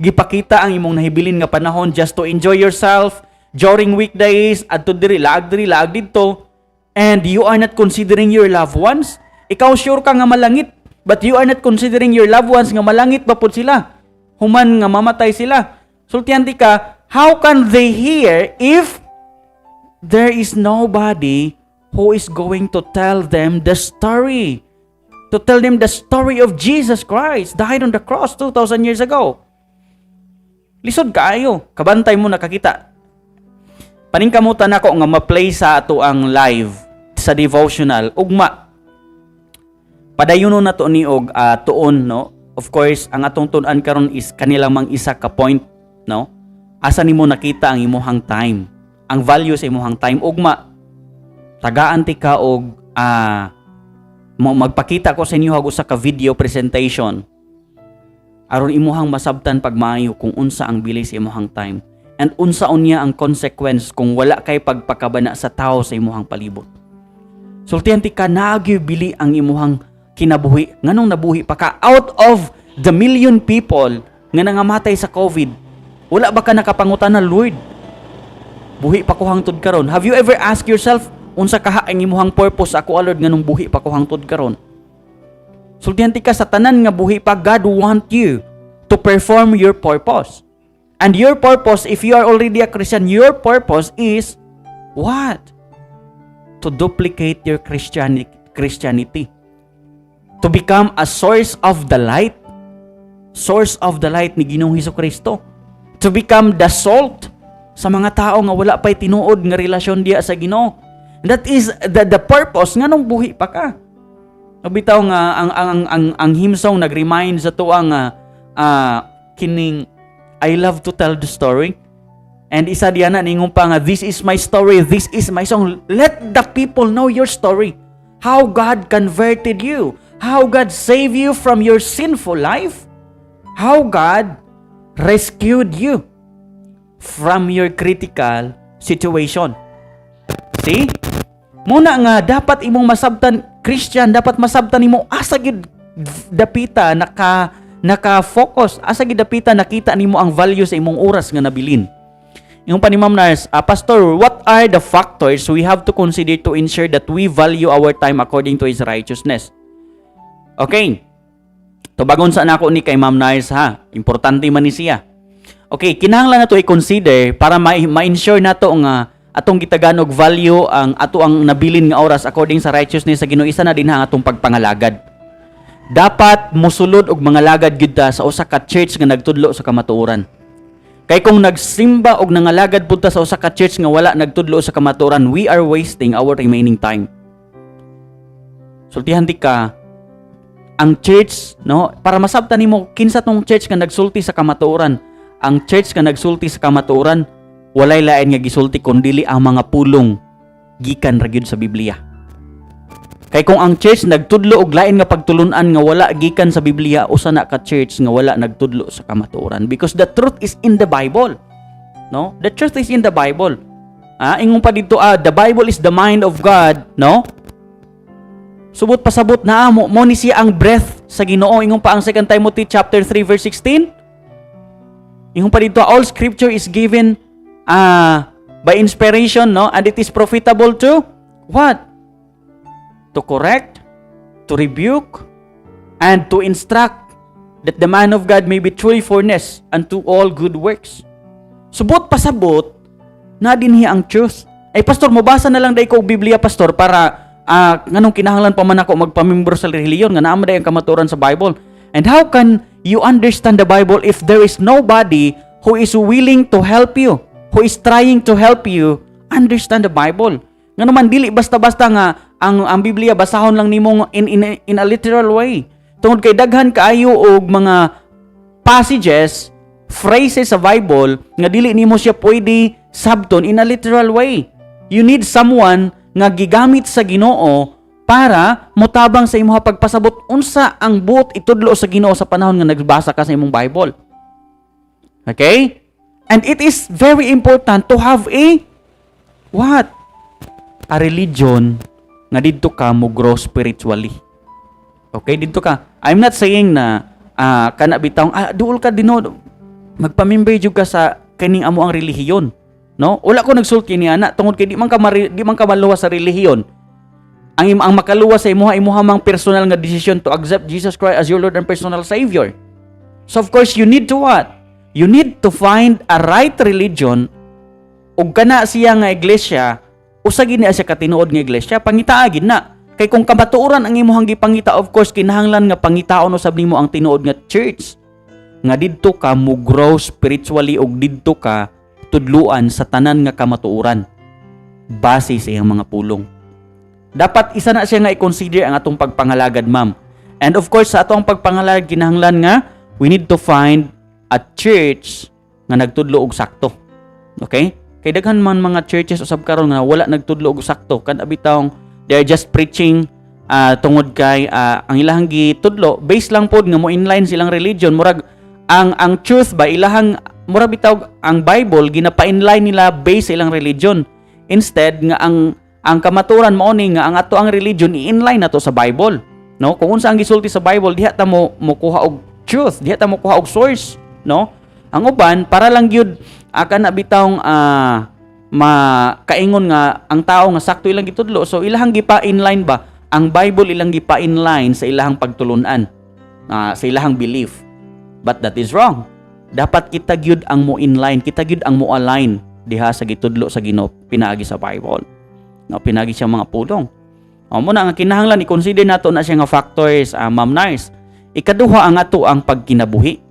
gipakita ang imong nahibilin nga panahon just to enjoy yourself during weekdays, adto diri, laag diri, laag didto, and you are not considering your loved ones? Ikaw, sure ka nga malangit, but you are not considering your loved ones nga malangit ba pud sila human nga mamatay sila? Sultihan di ka, how can they hear if there is nobody who is going to tell them the story, to tell them the story of Jesus Christ died on the cross 2,000 years ago? Lisod kaayo. Kabantay mo nakakita. Paningkamutan nako nga ma-play sa ato ang live sa devotional ugma. Padayonon na to ni og tuon, no? Of course, ang atong tun-an karon is kanilang mang isa ka point, no? Asa nimo nakita ang imuhang time? Ang value sa imuhang time ugma. Tagaan tika og mo magpakita ko sa inyo og usa ka video presentation aron imuhang masabtan pagmaayo kung unsa ang bili sa imuhang time and unsa unya ang consequence kung wala kay pagpakabana sa tao sa imuhang palibot. Sultihan tika, naa gyoy bili ang imuhang kinabuhi. Nganong nabuhi pa ka out of the million people nga nangamatay sa COVID? Wala ba ka nakapangutana, "Lord, buhi pa ko hangtod karon"? Have you ever asked yourself, "Unsa kaha ang imuhang purpose ako, Lord, nganong buhi pa ko hangtod karon?" Sultihan tika, sa tanan nga buhi pa, God want you to perform your purpose. And your purpose, if you are already a Christian, your purpose is what? To duplicate your Christianity. To become a source of the light. Source of the light ni Ginoong Hesus Kristo. To become the salt sa mga tao nga wala pa'y tinuod nga relasyon diya sa Ginoo. That is the purpose nganong buhi pa ka. Bitaw nga ang hymn song nag-remind sa tuwa nga kining "I Love to Tell the Story." And isa diyan na ningon pa nga, "This is my story, this is my song." Let the people know your story. How God converted you. How God saved you from your sinful life. How God rescued you from your critical situation. See? Muna nga dapat imong masabtan, Christian, dapat masabtan nimo asa gid dapita naka-focus, asa gid dapita nakita nimo ang value sa imong oras nga nabilin. Ingon pa ni Ma'am Nars, "Pastor, what are the factors we have to consider to ensure that we value our time according to His righteousness?" Okay. Tubagon sa nako ni kay Ma'am Nars ha. Importante man ni siya. Okay, kinahanglan nato i-consider para ma-ensure nato nga atong gitagaan og value ang ato ang nabilin nga oras according sa righteousness sa Ginoo. Isa na din ha ang atong pagpangalagad. Dapat musulod og mga lagad gyud ta sa usa ka church nga nagtudlo sa kamatuoran. Kay kung nagsimba og nangalagad pud ta sa usa ka church nga wala nagtudlo sa kamatuoran, we are wasting our remaining time. Sultihan di ka, ang church, no, para masabtan nimo kinsa tong church nga nagsulti sa kamatuoran. Ang church nga nagsulti sa kamatuoran, walay lain nga gisulti kundili ang mga pulong gikan ra gyud sa Biblia. Kay kung ang church nagtudlo og lain nga pagtulun-an nga wala gikan sa Biblia, usa na ka church nga wala nagtudlo sa kamatuoran because the truth is in the Bible. No? The truth is in the Bible. Ingon pa dito, the Bible is the mind of God, no? Subot pasabot na mo mo ni siya ang breath sa Ginoo. Ingon pa ang 2 Timothy chapter 3 verse 16. Ingon pa dito, all scripture is given by inspiration, no? And it is profitable to what? To correct, to rebuke, and to instruct, that the man of God may be truly furnished unto all good works. Subot pasabot na dinhi ang truth. "Ay pastor, mobasa na lang day ko og Biblia, pastor, para nganong kinahanglan pa man ako magpamembro sa relihiyon nga naa man day ang kamatuoran sa Bible?" And how can you understand the Bible if there is nobody who is willing to help you, who is trying to help you understand the Bible? Nga naman dili basta-basta nga ang Biblia basahon lang nimo in a literal way. Tungod kay daghan kaayo og mga passages, phrases sa Bible nga dili nimo siya pwede sabton in a literal way. You need someone nga gigamit sa Ginoo para motabang sa imong pagpasabot unsa ang buot itudlo sa Ginoo sa panahon nga nagbasa ka sa imong Bible. Okay? And it is very important to have a what? A religion nga didto ka mo grow spiritually. Okay, didto ka. I'm not saying na kana bitawng duol ka dino magpamember jud ka sa kining amo ang relihiyon. No? Wala ko nagsulti ni ana tungod kay di man ka maluwas sa relihiyon. Ang makaluwas sa imuha, imuha mang personal nga desisyon to accept Jesus Christ as your Lord and personal Savior. So of course you need to what? You need to find a right religion ug kana siya nga iglesia, usa gid niya siya katinuod nga iglesia, pangitaa gid na. Kay kung kamatuoran ang imuhang gipangita, of course kinahanglan nga pangitaon usab nimo ang tinuod nga church nga didto ka mo grow spiritually ug didto ka tudluan sa tanan nga kamatuoran base sa iyang mga pulong. Dapat isa na siya nga i-consider ang atong pagpangalagad, ma'am. And of course, sa atong pagpangalagad, kinahanglan nga we need to find a church nga nagtudlo og sakto. Okay? Kay daghan man mga churches usab karon nga wala nagtudlo og sakto, kana bitawng they are just preaching tungod kay ang ilahang gitudlo based lang pod nga mo inline silang religion. Murag ang truth ba, ilahang murag bitaw ang Bible ginapa-inline nila based sa ilang religion instead nga ang kamaturan mao ni nga ang ato ang religion i-inline nato sa Bible, no? Kung unsa ang gisulti sa Bible, diha ta mo mokuha og truth, diha ta mokuha og source, no? Ang uban para lang gyud kana bitawng makaingon nga ang tao nga sakto ilang gitudlo, so ilahang gipa-inline ba ang Bible, ilang gipa-inline sa ilahang pagtulunan, sa ilahang belief. But that is wrong. Dapat kita gyud ang mo inline, kita gyud ang mo align diha sa gitudlo sa Ginoo pinaagi sa Bible, no, pinaagi siya mga pulong. O mao na nga kinahanglan i-consider nato na siya nga factors, Ma'am Nars. Ikaduha, ang ato ang pagkinabuhi,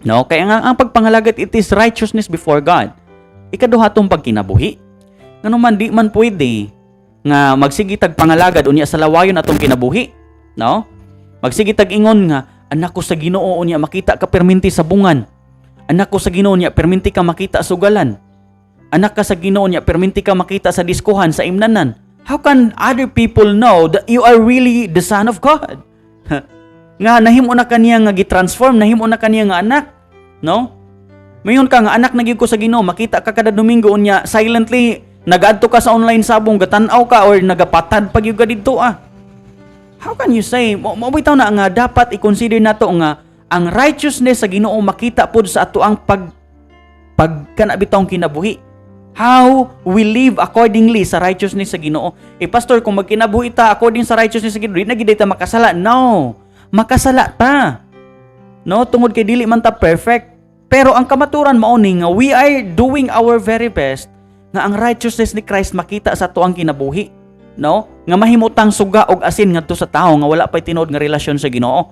no? Kaya nga ang pagpangalagad, it is righteousness before God. Ikaduha, tong pagkinabuhi. Ngano man di man pwede nga magsige tag pangalagad unya sa lawayon atong kinabuhi, no? Magsige tag ingon nga anak ko sa Ginoo, unya makita ka perminti sabungan. Anak ko sa Ginoo, unya perminti ka makita sugalan. Anak ka sa Ginoo, unya perminti ka makita sa diskuhan, sa imnanan. How can other people know that you are really the son of God? Nga nahimo na kaniya nga gitransform, nahimo na kaniya nga anak, no? Mayon ka nga anak na gyud ko sa Ginoo, makita ka kada Domingo, unya silently nagaadto ka sa online sabong, gatan-aw ka or nagapatad pa gyud ka didto ah. How can you say? Mo bitaw na nga dapat i-consider nato nga ang righteousness sa Ginoo makita pod sa ato ang pag pag kana bitawng kinabuhi. How we live accordingly sa righteousness sa Ginoo. Eh, pastor, kung magkinabuhi ta according sa righteousness sa Ginoo, di na gid ta makasala. No. Makasala ta. No, tungod kay dili man ta perfect. Pero ang kamaturan mao ni nga we are doing our very best nga ang righteousness ni Christ makita sa atuang kinabuhi. No? Nga mahimutang suga og asin ngadto sa tawo nga wala pay tinuod nga relasyon sa Ginoo.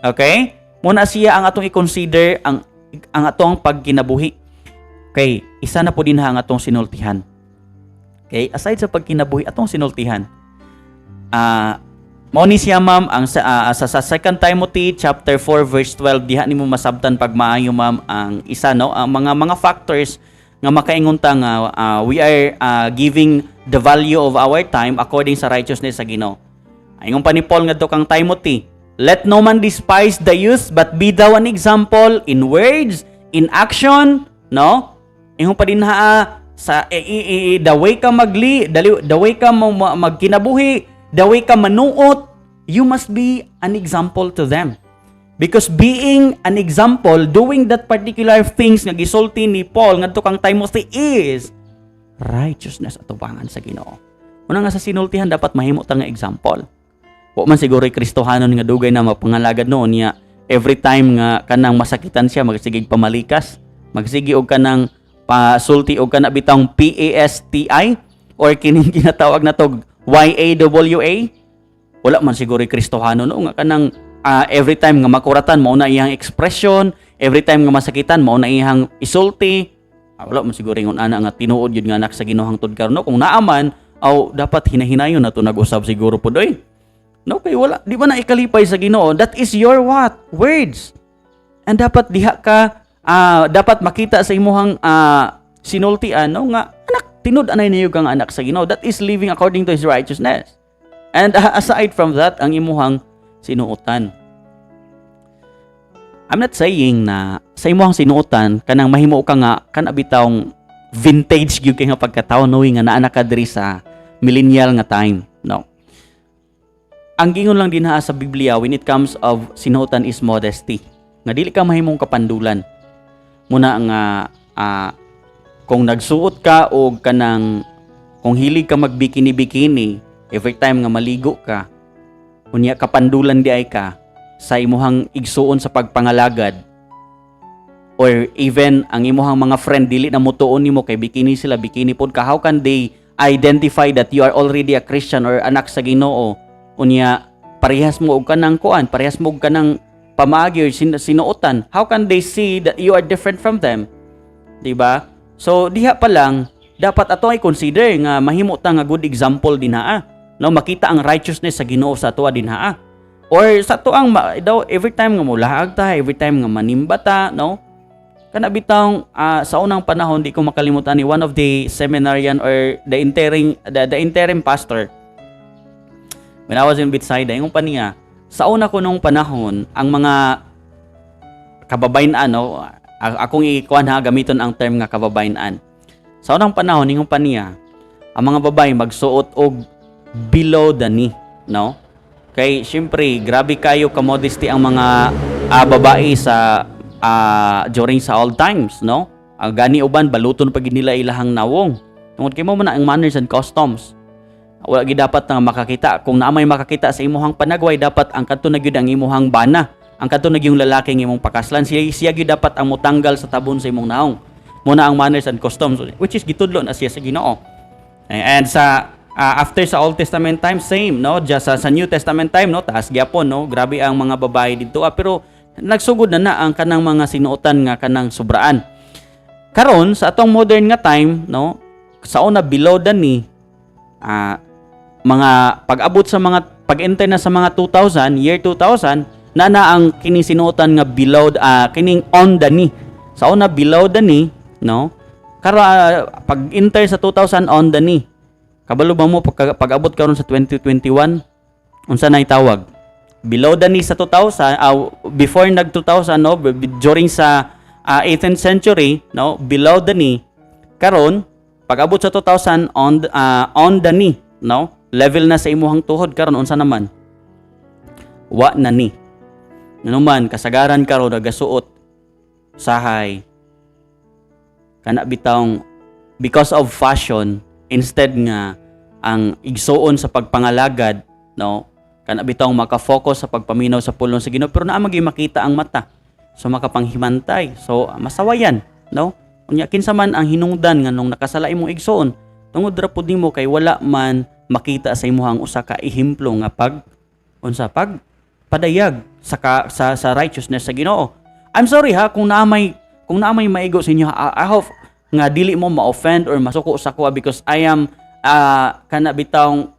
Okay? Mao na siya ang atong i-consider, ang atong pagkinabuhi. Okay, isa na po din ha ang atong sinultihan. Okay, aside sa pagkinabuhi, atong sinultihan. Mao ni siya, ma'am, ang sa 2 Timothy chapter 4 verse 12. Diha nimo masabtan pag maayo, ma'am, ang isa, no, ang mga factors nga makaingon ta nga we are giving the value of our time according sa righteousness sa Ginoo. Ingon pa ni Paul ngadto kang Timothy, "Let no man despise the youth, but be thou an example in words, in action," no? Ingon pa din ha sa the way ka magli, the way ka magkinabuhi, the way ka manuot, you must be an example to them. Because being an example, doing that particular things nga gisulti ni Paul ngadto kang Timothy is righteousness atubangan sa Ginoo. Una nga sa sinultihan, dapat mahimo ta nga example. Wa man siguro Kristohanon nga dugay na mapangalagad noon niya, every time nga kanang masakitan siya, magsigig pamalikas, magsige og kanang pasulti og kana bitawng PASTI or kining ginatawag na tog YAWA. Wala man siguro Kristohano, no, nga kanang every time nga makuratan, mao na iyang expression, every time nga masakitan, mao na iyang isulti. Wala man siguro ingon ana nga tinuod yun nga anak sa Ginoo hangtod karon, no? Kung naa man aw dapat hinahinayon na to nag-usab siguro pud oy, no? Kay wala di ba na ikalipay sa Ginoo? That is your what? Words. And dapat diha ka dapat makita sa imuhang sinultian, no, nga anak, tinud anay niyo kang anak sa Ginoo. That is living according to His righteousness. And aside from that, ang imuhang sinuotan. I'm not saying na sa imuhang sinuotan kanang mahimo ka nga kana bitawng vintage gyud kay nga pagkatawo, knowing nga naa na ka diri sa millennial nga time, no? Ang gingon lang din ha sa Biblia when it comes of sinuotan is modesty, nga dili ka mahimong kapandulan. Mao na nga kung nagsuot ka og kanang kung hilig ka magbikini bikini every time nga maligo ka, unya kapandulan di ay ka sa imuhang igsuon sa pagpangalagad, or even ang imuhang mga friend dili na mutuon nimo kay bikini sila, bikini pod ka, how can they identify that you are already a Christian or anak sa Ginoo unya parehas mo og kanang kuan, parehas mo og kanang pamaagi or sinuotan? How can they see that you are different from them, di ba? So diha pa lang dapat ato ay consider nga mahimo ta nga good example dinha, no? Makita ang righteousness sa Ginoo sa atoa dinha or sa ato ang daw every time nga mulaag ta, every time nga manimba ta, no? Kana bitawng sa unang panahon, di ko makalimutan ni one of the seminarian or the interim pastor when I was in Bethsaida, ingon pa niya, sa una ko nung panahon, ang mga kababayen-an, no, akong ikuan ha, gamiton ang term nga kababayen-an. Sa unang panahon, ingon pa niya, ang mga babae magsuot og below the knee, no? Kay syempre, grabe kayo ka modesty ang mga babae sa during sa old times, no? Ang gani uban baluton pa gid nila ilahang nawong. Tungod kay mao man na ang manners and customs. Wala gid dapat nga makakita. Kung naa may makakita sa imuhang panagway, dapat ang kadto na gyud ang imuhang bana. Ang kadto na gyud lalaki ng imong pakaslan. Siya gyud dapat ang mutanggal sa tabon sa imong naong. Mao na ang manners and customs, which is gitudlo na siya sa Ginoo. And sa after sa Old Testament time, same, no? Just sa New Testament time, no, taas gyapon, no? Grabe ang mga babae dito. Pero nagsugod na na ang kanang mga sinuotan nga kanang sobraan. Karon sa atong modern nga time, no, sa una below the knee, mga pag-abot sa mga pag-enter na sa mga 2000, year 2000, na na ang kining sinuotan nga below kining on the knee. Sa una below the knee, no? Karon pag-enter sa 2000, on the knee. Kabalo ba mo pag-abot karon sa 2021, unsa na itawag? Below the knee sa 2000, before nag 2000, no, during sa 18th century, no, below the knee. Karon pag-abot sa 2000, on the knee, no? Level na sa imuhang tuhod. Karon unsa naman? Wa na ni. Ngano man kasagaran karon nagasuot sahay kana bitawng because of fashion instead nga ang igsuon sa pagpangalagad, no, kana bitawng maka-focus sa pagpaminaw sa pulong sa Ginoo, pero naa man gyud makita ang mata, so makapanghimantay, so masawayan, no? Unya kinsa man ang hinungdan nga nung nakasala imong igsuon tungod ra pud nimo kay wala man makita sa imuhang usa ka ehemplo nga pag unsa pag padayag sa righteousness sa Ginoo. I'm sorry ha kung naa may maigo sa inyo. I hope nga dili mo ma-offend or masuko sa kuha because I am kana bitawng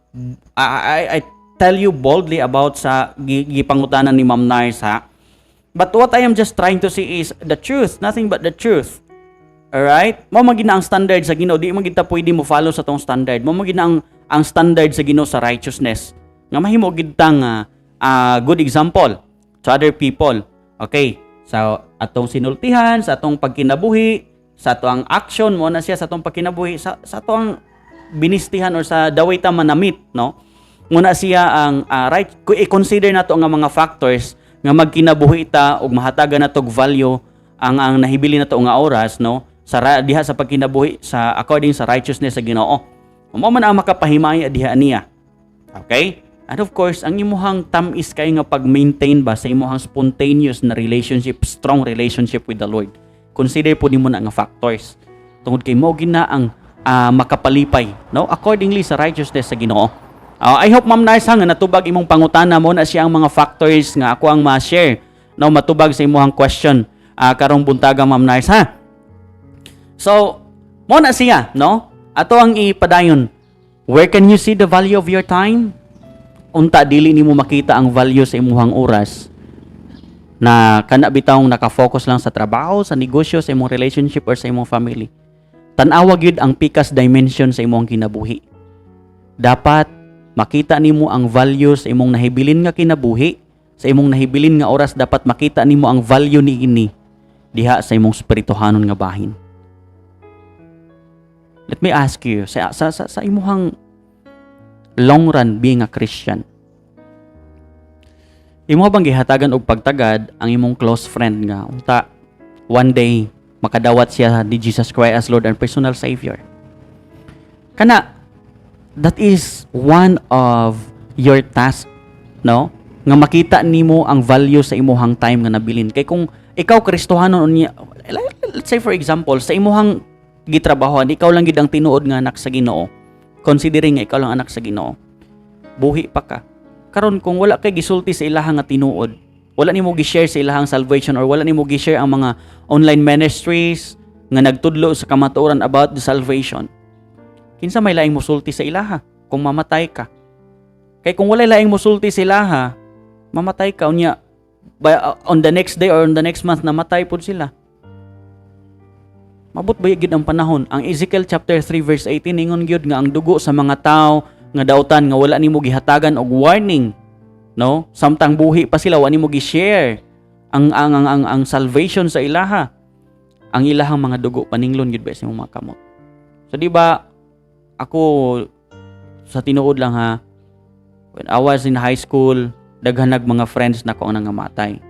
I tell you boldly about sa gipangutanan ni Ma'am Nars ha. But what I am just trying to say is the truth, nothing but the truth. Alright? Mao man gina ang standard sa Ginoo, di man gid ta pwede mo follow sa tong standard. Mao man gina ang standard sa Ginoo sa righteousness. Nga mahimo gid ta nga good example to other people. Okay? Sa atong sinultihan, sa atong pagkinabuhi, sa atong action mao na siya sa atong pagkinabuhi, sa atong binistihan or sa the way ta manamit, no? Mao na siya ang right kung i-consider nato nga mga factors nga magkinabuhi ta ug mahatagan nato og value ang nahibili nato nga oras, no, sa diha sa pagkinabuhi sa according sa righteousness sa Ginoo. Mao man ang makapahimaya diha niya. Okay? And of course, ang imuhang tam-is kay nga pag-maintain ba sa imuhang spontaneous na relationship, strong relationship with the Lord. Consider po nimo na nga factors. Tungod kay mao gina ang makapalipay, no? Accordingly sa righteousness sa Ginoo. I hope, Ma'am Narsa, nga natubag imong pangutana. Mao na siya ang mga factors nga ako ang ma-share, no, matubag sa imuhang question karong buntaga, Ma'am Nars, ha. So, mao na siya, no? Ato ang ipadayon. Where can you see the value of your time? Unta dili nimo makita ang value sa imuhang oras na kana bitawng naka-focus lang sa trabaho, sa negosyo, sa imong relationship or sa imong family. Tan-awa gyud ang pikas dimension sa imong kinabuhi. Dapat makita nimo ang value sa imong nahibilin nga kinabuhi, sa imong nahibilin nga oras, dapat makita nimo ang value niini diha sa imong spirituhanon nga bahin. Let me ask you, sa imuhang long run being a Christian, imo bang gihatagan og pagtagad ang imong close friend nga unta one day makadawat siya ni Jesus Christ as Lord and personal Savior? Kana that is one of your task, no? Nga makita nimo ang value sa imuhang time nga nabilin. Kay kung ikaw Kristohanon unya, let's say for example, sa imuhang gitrabahoan, ikaw lang gid ang tinuod nga anak sa Ginoo. Considering nga ikaw lang anak sa Ginoo. Buhi pa ka. Karon kung wala kay gisulti sa ilahang nga tinuod, wala nimo gi-share sa ilahang salvation or wala nimo gi-share ang mga online ministries nga nagtudlo sa kamatuoran about the salvation. Kinsa may laing musulti sa ilaha kung mamatay ka? Kay kung walay laing musulti sa ilaha, mamatay ka unya by, on the next day or on the next month namatay pud sila. Mabot ba gyud ang panahon? Ang Ezekiel chapter 3 verse 18 ingon gyud nga ang dugo sa mga tao nga dautan nga wala nimo gihatagan og warning, no? Samtang buhi pa sila, wa nimo gi-share ang salvation sa ilaha. Ang ilahang mga dugo paninglon gyud ba sa imong mga kamot. So di ba ako, sa tinuod lang ha, when I was in high school, daghan nag mga friends nako ang nangamatay.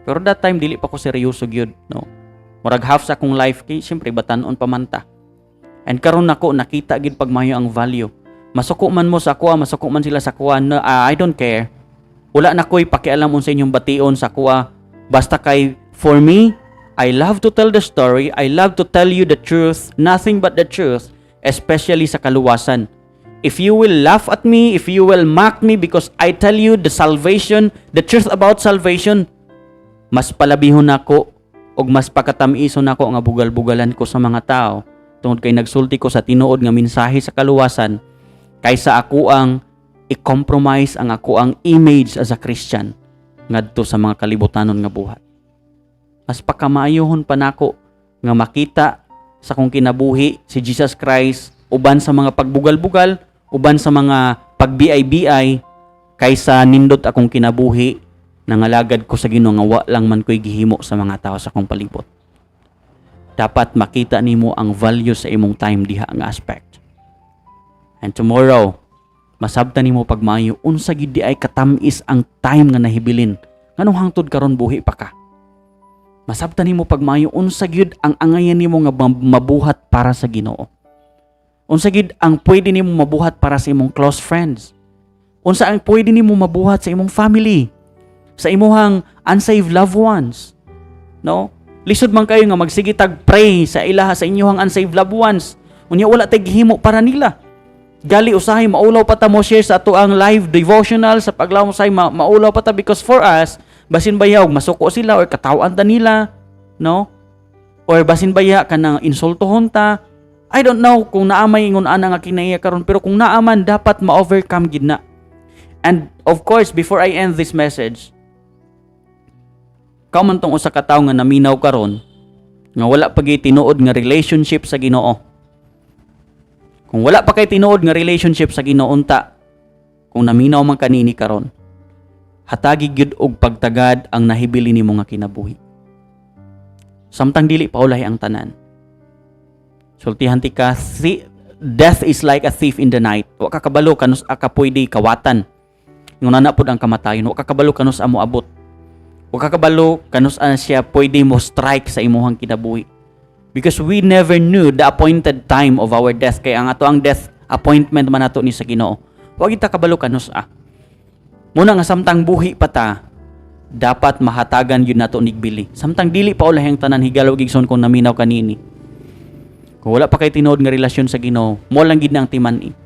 Pero that time dili pa ko seryoso gyud, no? Murag half sa akong life kay syempre batanon pa man ta. And karon nako nakita gid pagmayo ang value. Masuko man mo sa akoa, masuko man sila sa akoa, no, I don't care. Wala na ko'y pakialam unsa inyong bation sa akoa. Basta kay for me, I love to tell the story. I love to tell you the truth, nothing but the truth, especially sa kaluwasan. If you will laugh at me, if you will mock me because I tell you the salvation, the truth about salvation, mas palabihon nako og mas pakatamison nako nga bugal-bugalan ko sa mga tao tungod kay nagsulti ko sa tinuod nga mensahe sa kaluwasan kaysa ako ang i-compromise ang ako ang image as a Christian ngadto sa mga kalibutanon nga buhat. Mas pakamayohon pa nako nga makita sa akong kinabuhi si Jesus Christ uban sa mga pagbugal-bugal, uban sa mga pagbiay-biay, kaysa nindot akong kinabuhi, nangalagad ko sa Ginoo nga wa lang man ko'y gihimo sa mga tao sa akong palibot. Dapat makita nimo ang value sa imong time diha nga aspect. And tomorrow, masabtan nimo pagmayo unsa gid diay katamis ang time nga nahibilin nganong hangtod karon buhi pa ka. Masabtan nimo pagmayo unsa gyud ang angayan nimo nga mabuhat para sa Ginoo. Unsa gyud ang pwede nimo mabuhat para sa imong close friends. Unsa ang pwede nimo mabuhat sa imong family, sa imuhang unsaved loved ones. No? Lisod man kayo nga magsige tag pray sa ilaha, sa inyuhang unsaved loved ones. Unya wala tay gihimo para nila. Gali usahay maulaw pa ta mo share sa ato ang live devotional sa paglaom, usahay maulaw pa ta because for us basin bayaw masuko sila or katawan ta nila, no? Or basin baya kanang insultohon ta. I don't know kung naa may ingon ana nga kinaiya karon, pero kung naa man, dapat ma-overcome gid na. And of course, before I end this message, ikaw man tong usa ka tawo nga naminaw karon nga wala pa gyud tinuod nga relationship sa Ginoo. Kung wala pa kay tinuod nga relationship sa Ginoo unta, kung naminaw man kanini karon, hatagi gyud og pagtagad ang nahibili nimo nga kinabuhi. Samtang dili pa ulahi ang tanan. Sultihan tika, death is like a thief in the night. Wa ka kabalo kanus ka pwede kawatan. Ingon na pud ang kamatayon, wa ka kabalo kanus amo abot. Wa ka kabalo kanus siya pwede mo strike sa imuhang kinabuhi. Because we never knew the appointed time of our death, kay ang ato ang death appointment man nato ni sa Ginoo. Wa kita kabalo kanus a. Muna nga samtang buhi pa ta, dapat mahatagan yun nato nigbili. Samtang dili pa ulahi ang tanan, higalaw gigson, kung naminaw kanini. Kung wala pa kay tinuod nga relasyon sa Ginoo, mo lang gid na ang timan-i.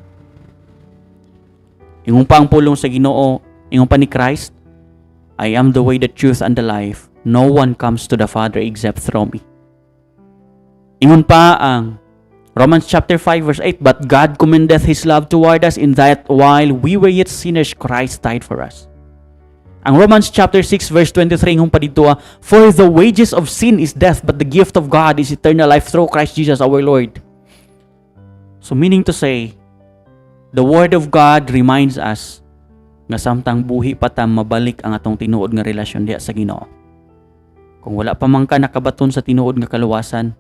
Ingon pa ang pulong sa Ginoo, ingon pa ni Christ, "I am the way, the truth, and the life. No one comes to the Father except through me." Ingon pa ang Romans chapter 5 verse 8, "But God commendeth His love toward us in that while we were yet sinners, Christ died for us." Ang Romans chapter 6 verse 23 ingon pa dito, "For the wages of sin is death, but the gift of God is eternal life through Christ Jesus our Lord." So meaning to say, the Word of God reminds us nga samtang buhi pa ta, mabalik ang atong tinuod nga relasyon diha sa Ginoo. Kung wala pa man ka nakabaton sa tinuod nga kaluwasan,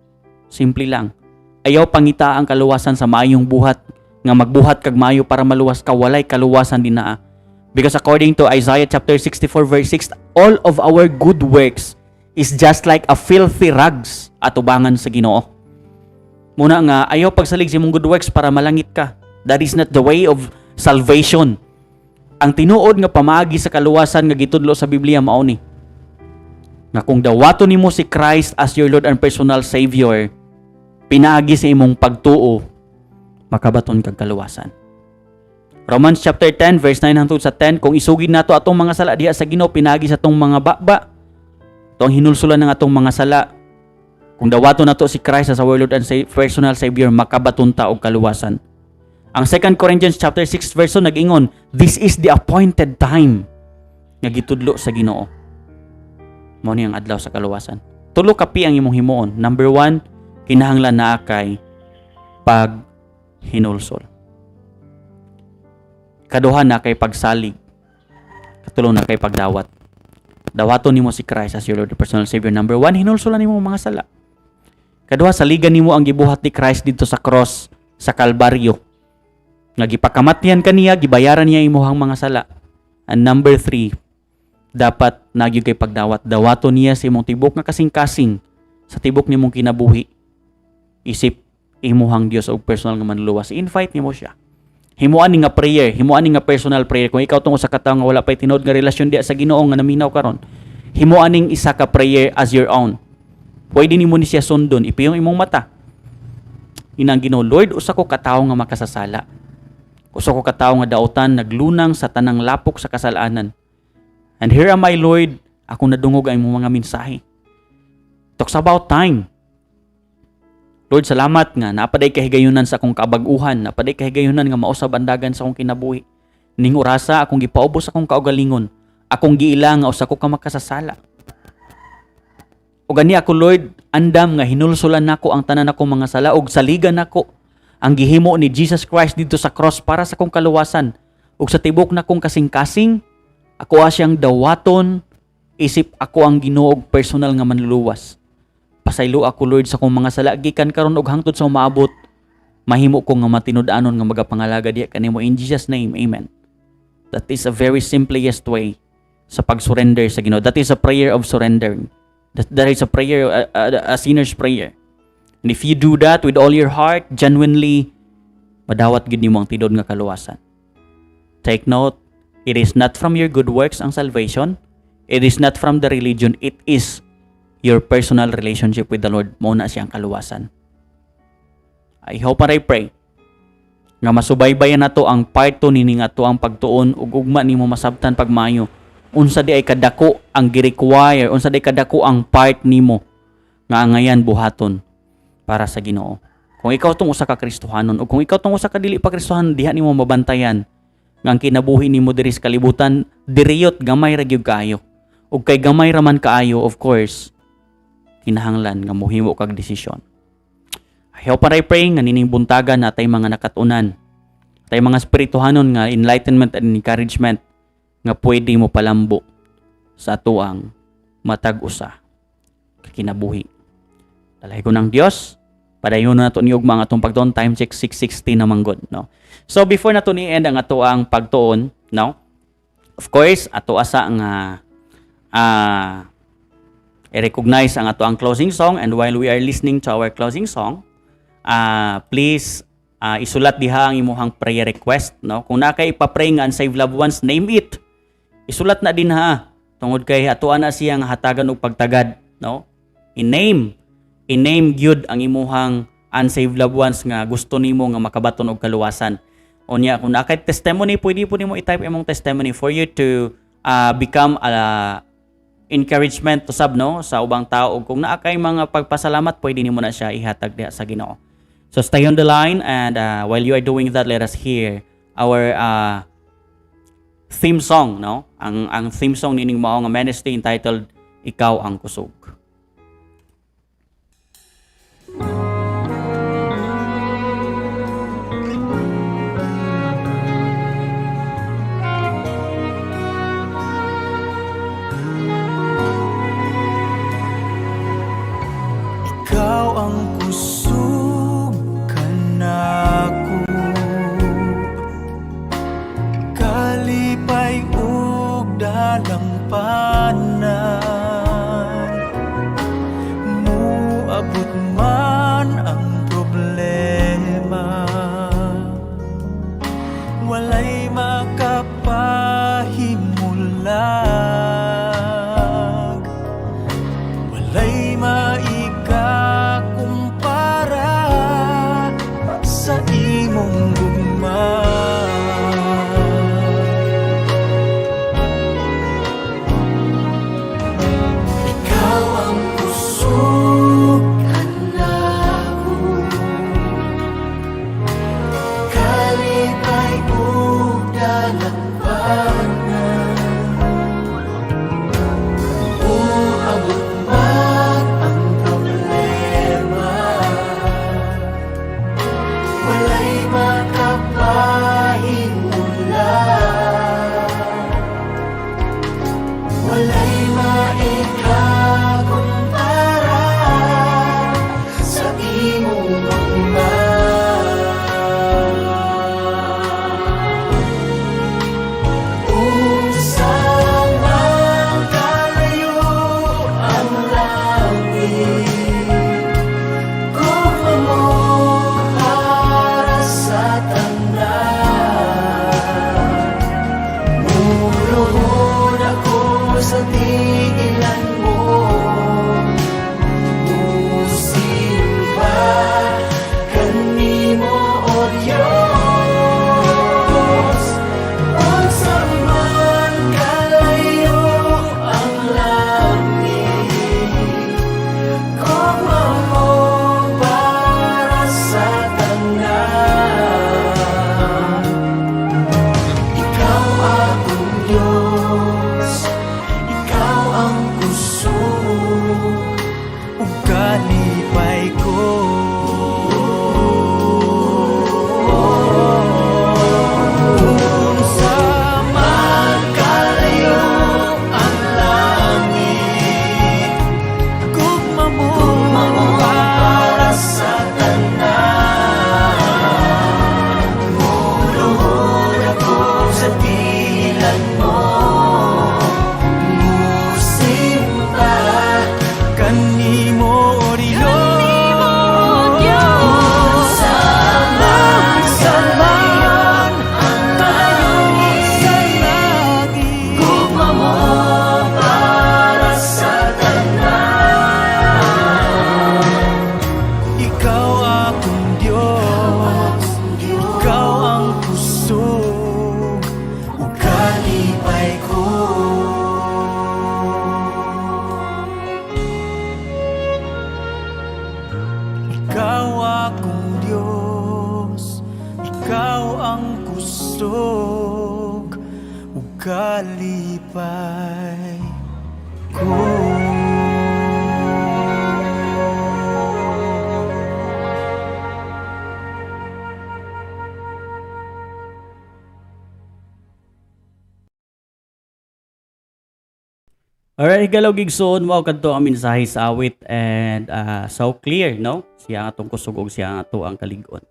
simple lang. Ayaw pangita ang kaluwasan sa maayong buhat, nga magbuhat kag maayo para maluwas ka, walay kaluwasan dinaa. Because according to Isaiah chapter 64 verse 6, all of our good works is just like a filthy rags atubangan sa Ginoo. Muna nga ayaw pagsalig sa imong good works para malangit ka. That is not the way of salvation. Ang tinuod nga pamaagi sa kaluwasan nga gitudlo sa Biblia mao ni nga kung dawaton nimo si Christ as your Lord and personal Savior, pinaagi sa imong pagtuo, makabaton kag kaluwasan. Romans chapter 10 verse 9 hangtod sa 10, kung isugid nato atong mga sala diha sa Ginoo pinaagi sa atong mga baba, atong hinulsulan ng atong mga sala, kung dawaton nato si Christ as our Lord and personal Savior, makabaton ta og kaluwasan. Ang 2 Corinthians chapter 6 verse 1 nag-ingon, "This is the appointed time" nga gitudlo sa Ginoo. Mao ni ang adlaw sa kaluwasan. Tulo ka P ang imong himuon. Number 1, Kinahanglan naa kay pag hinulsol. Kaduha, naa kay pagsalig. Katulo, naa kay pagdawat. Dawaton nimo si Christ as your Lord and personal Savior. Number one, hinulsulan nimo ang mga sala. Kaduha, saligan nimo ang gibuhat ni Christ didto sa cross sa Kalbaryo. Nga gipakamatyan kaniya, gibayaran niya imuhang mga sala. And number three, dapat naa gyud kay pagdawat. Dawaton niya sa imong tibok nga kasing-kasing, sa tibok nimong kinabuhi. Isip imuhang Dios og personal nga manluluwas. Invite nimo siya. Himuan ni nga prayer, himuan ni nga personal prayer. Kung ikaw tong usa ka tawo nga wala pay tinuod nga relasyon diya sa Ginoo nga naminaw karon, himuan ning isa ka prayer as your own. Pwede nimo ni siya sundon, ipiyong imong mata. Inang Ginoo, "Lord, usa ko katawo nga makasasala. Usa ko katawo nga dautan, naglunang sa tanang lapok sa kasalanan. And here am I, Lord, ako nadungog ang imong mga mensahe. Talks about time. Lord, salamat nga naa pa diay kahigayunan sa akong kabag-uhan, naa pa diay kahigayunan nga mausab ang dagan sa akong kinabuhi. Ning orasa akong gipaubos akong kaugalingon, akong giila nga usa ko ka makasasala. Ug gani ako, Lord, andam nga hinulsulan nako ang tanan akong mga sala ug saligan nako ang gihimo ni Jesus Christ didto sa cross para sa akong kaluwasan. Ug sa tibok nakong kasing-kasing, ako siyang dawaton isip ako ang Ginoo ug personal nga manluluwas. Pasaylo ako, Lord, sa akong mga sala gikan karon ug hangtod sa umaabot. Mahimo ko nga matinud-anon nga magapangalaga diha kanimo, in Jesus' name. Amen." That is a very simplest way sa pag-surrender sa Ginoo. That is a prayer of surrendering. That is a prayer, a sinner's prayer. And if you do that with all your heart, genuinely, madawat gyud nimo ang tinuod nga kaluwasan. Take note, it is not from your good works ang salvation. It is not from the religion. It is your personal relationship with the Lord. Mao na siyang kaluwasan. I hope and I pray nga masubaybayan nato ang part 2 nini nga ato ang pagtuon ug ugma nimo masabtan pagmayo unsa diay kadako ang gi-require, unsa diay kadako ang part nimo nga angayan buhaton para sa Ginoo. Kung ikaw tong usa ka Kristohanon o kung ikaw tong usa ka dili pa Kristohanon, diha nimo mabantayan nga ang kinabuhi nimo diri sa kalibutan diriyot gamay ra gyud kaayo. Ug kay gamay ra man kaayo, of course, kinahanglan nga mohimo kag desisyon. I hope and I pray nga nining buntaga natay mga nakatunan. Tay mga spirituhanon nga enlightenment and encouragement nga pwede mo palambo sa atuang matag usa ka kinabuhi. Dalaygon ang Dios. Padayon na nato ni ugma ang atong pagtuon. Time check, 6:60 na manggod, no? So before nato ni end ang atoang pagtuon, no? Of course, ato asa nga i-recognize ang ato ang closing song, and while we are listening to our closing song, please isulat diha ang imuhang prayer request, no? Kung naa kay ipapray nga unsaved loved ones, name it. Isulat na din ha. Tungod kay atoa na siyang hatagan og pagtagad, no? I-name gyud ang imuhang unsaved loved ones nga gusto nimo nga makabaton og kaluwasan. Unya kung naa kay testimony, pwede po nimo i-type imong testimony for you to become a encouragement to sab, no, sa ubang tao. Ug kung naa kay mga pagpasalamat, pwede nimo na siya ihatag diha sa Ginoo. So stay on the line and while you are doing that, let us hear our theme song, no? Ang theme song nining mao nga ministry entitled "Ikaw ang Kusog." Ikaw ang kusog kanako, kalipay ug dalampanan. Muabot man ang problema, walay makapahimulag. Walay maikakumpara sa imong gugma. Kalipay ko. Alright, higalaw gigsoon, mao kadto ang mensahe sa awit and so clear, no? Siya ang atong kusog ug siya ang ato ang kalig-on.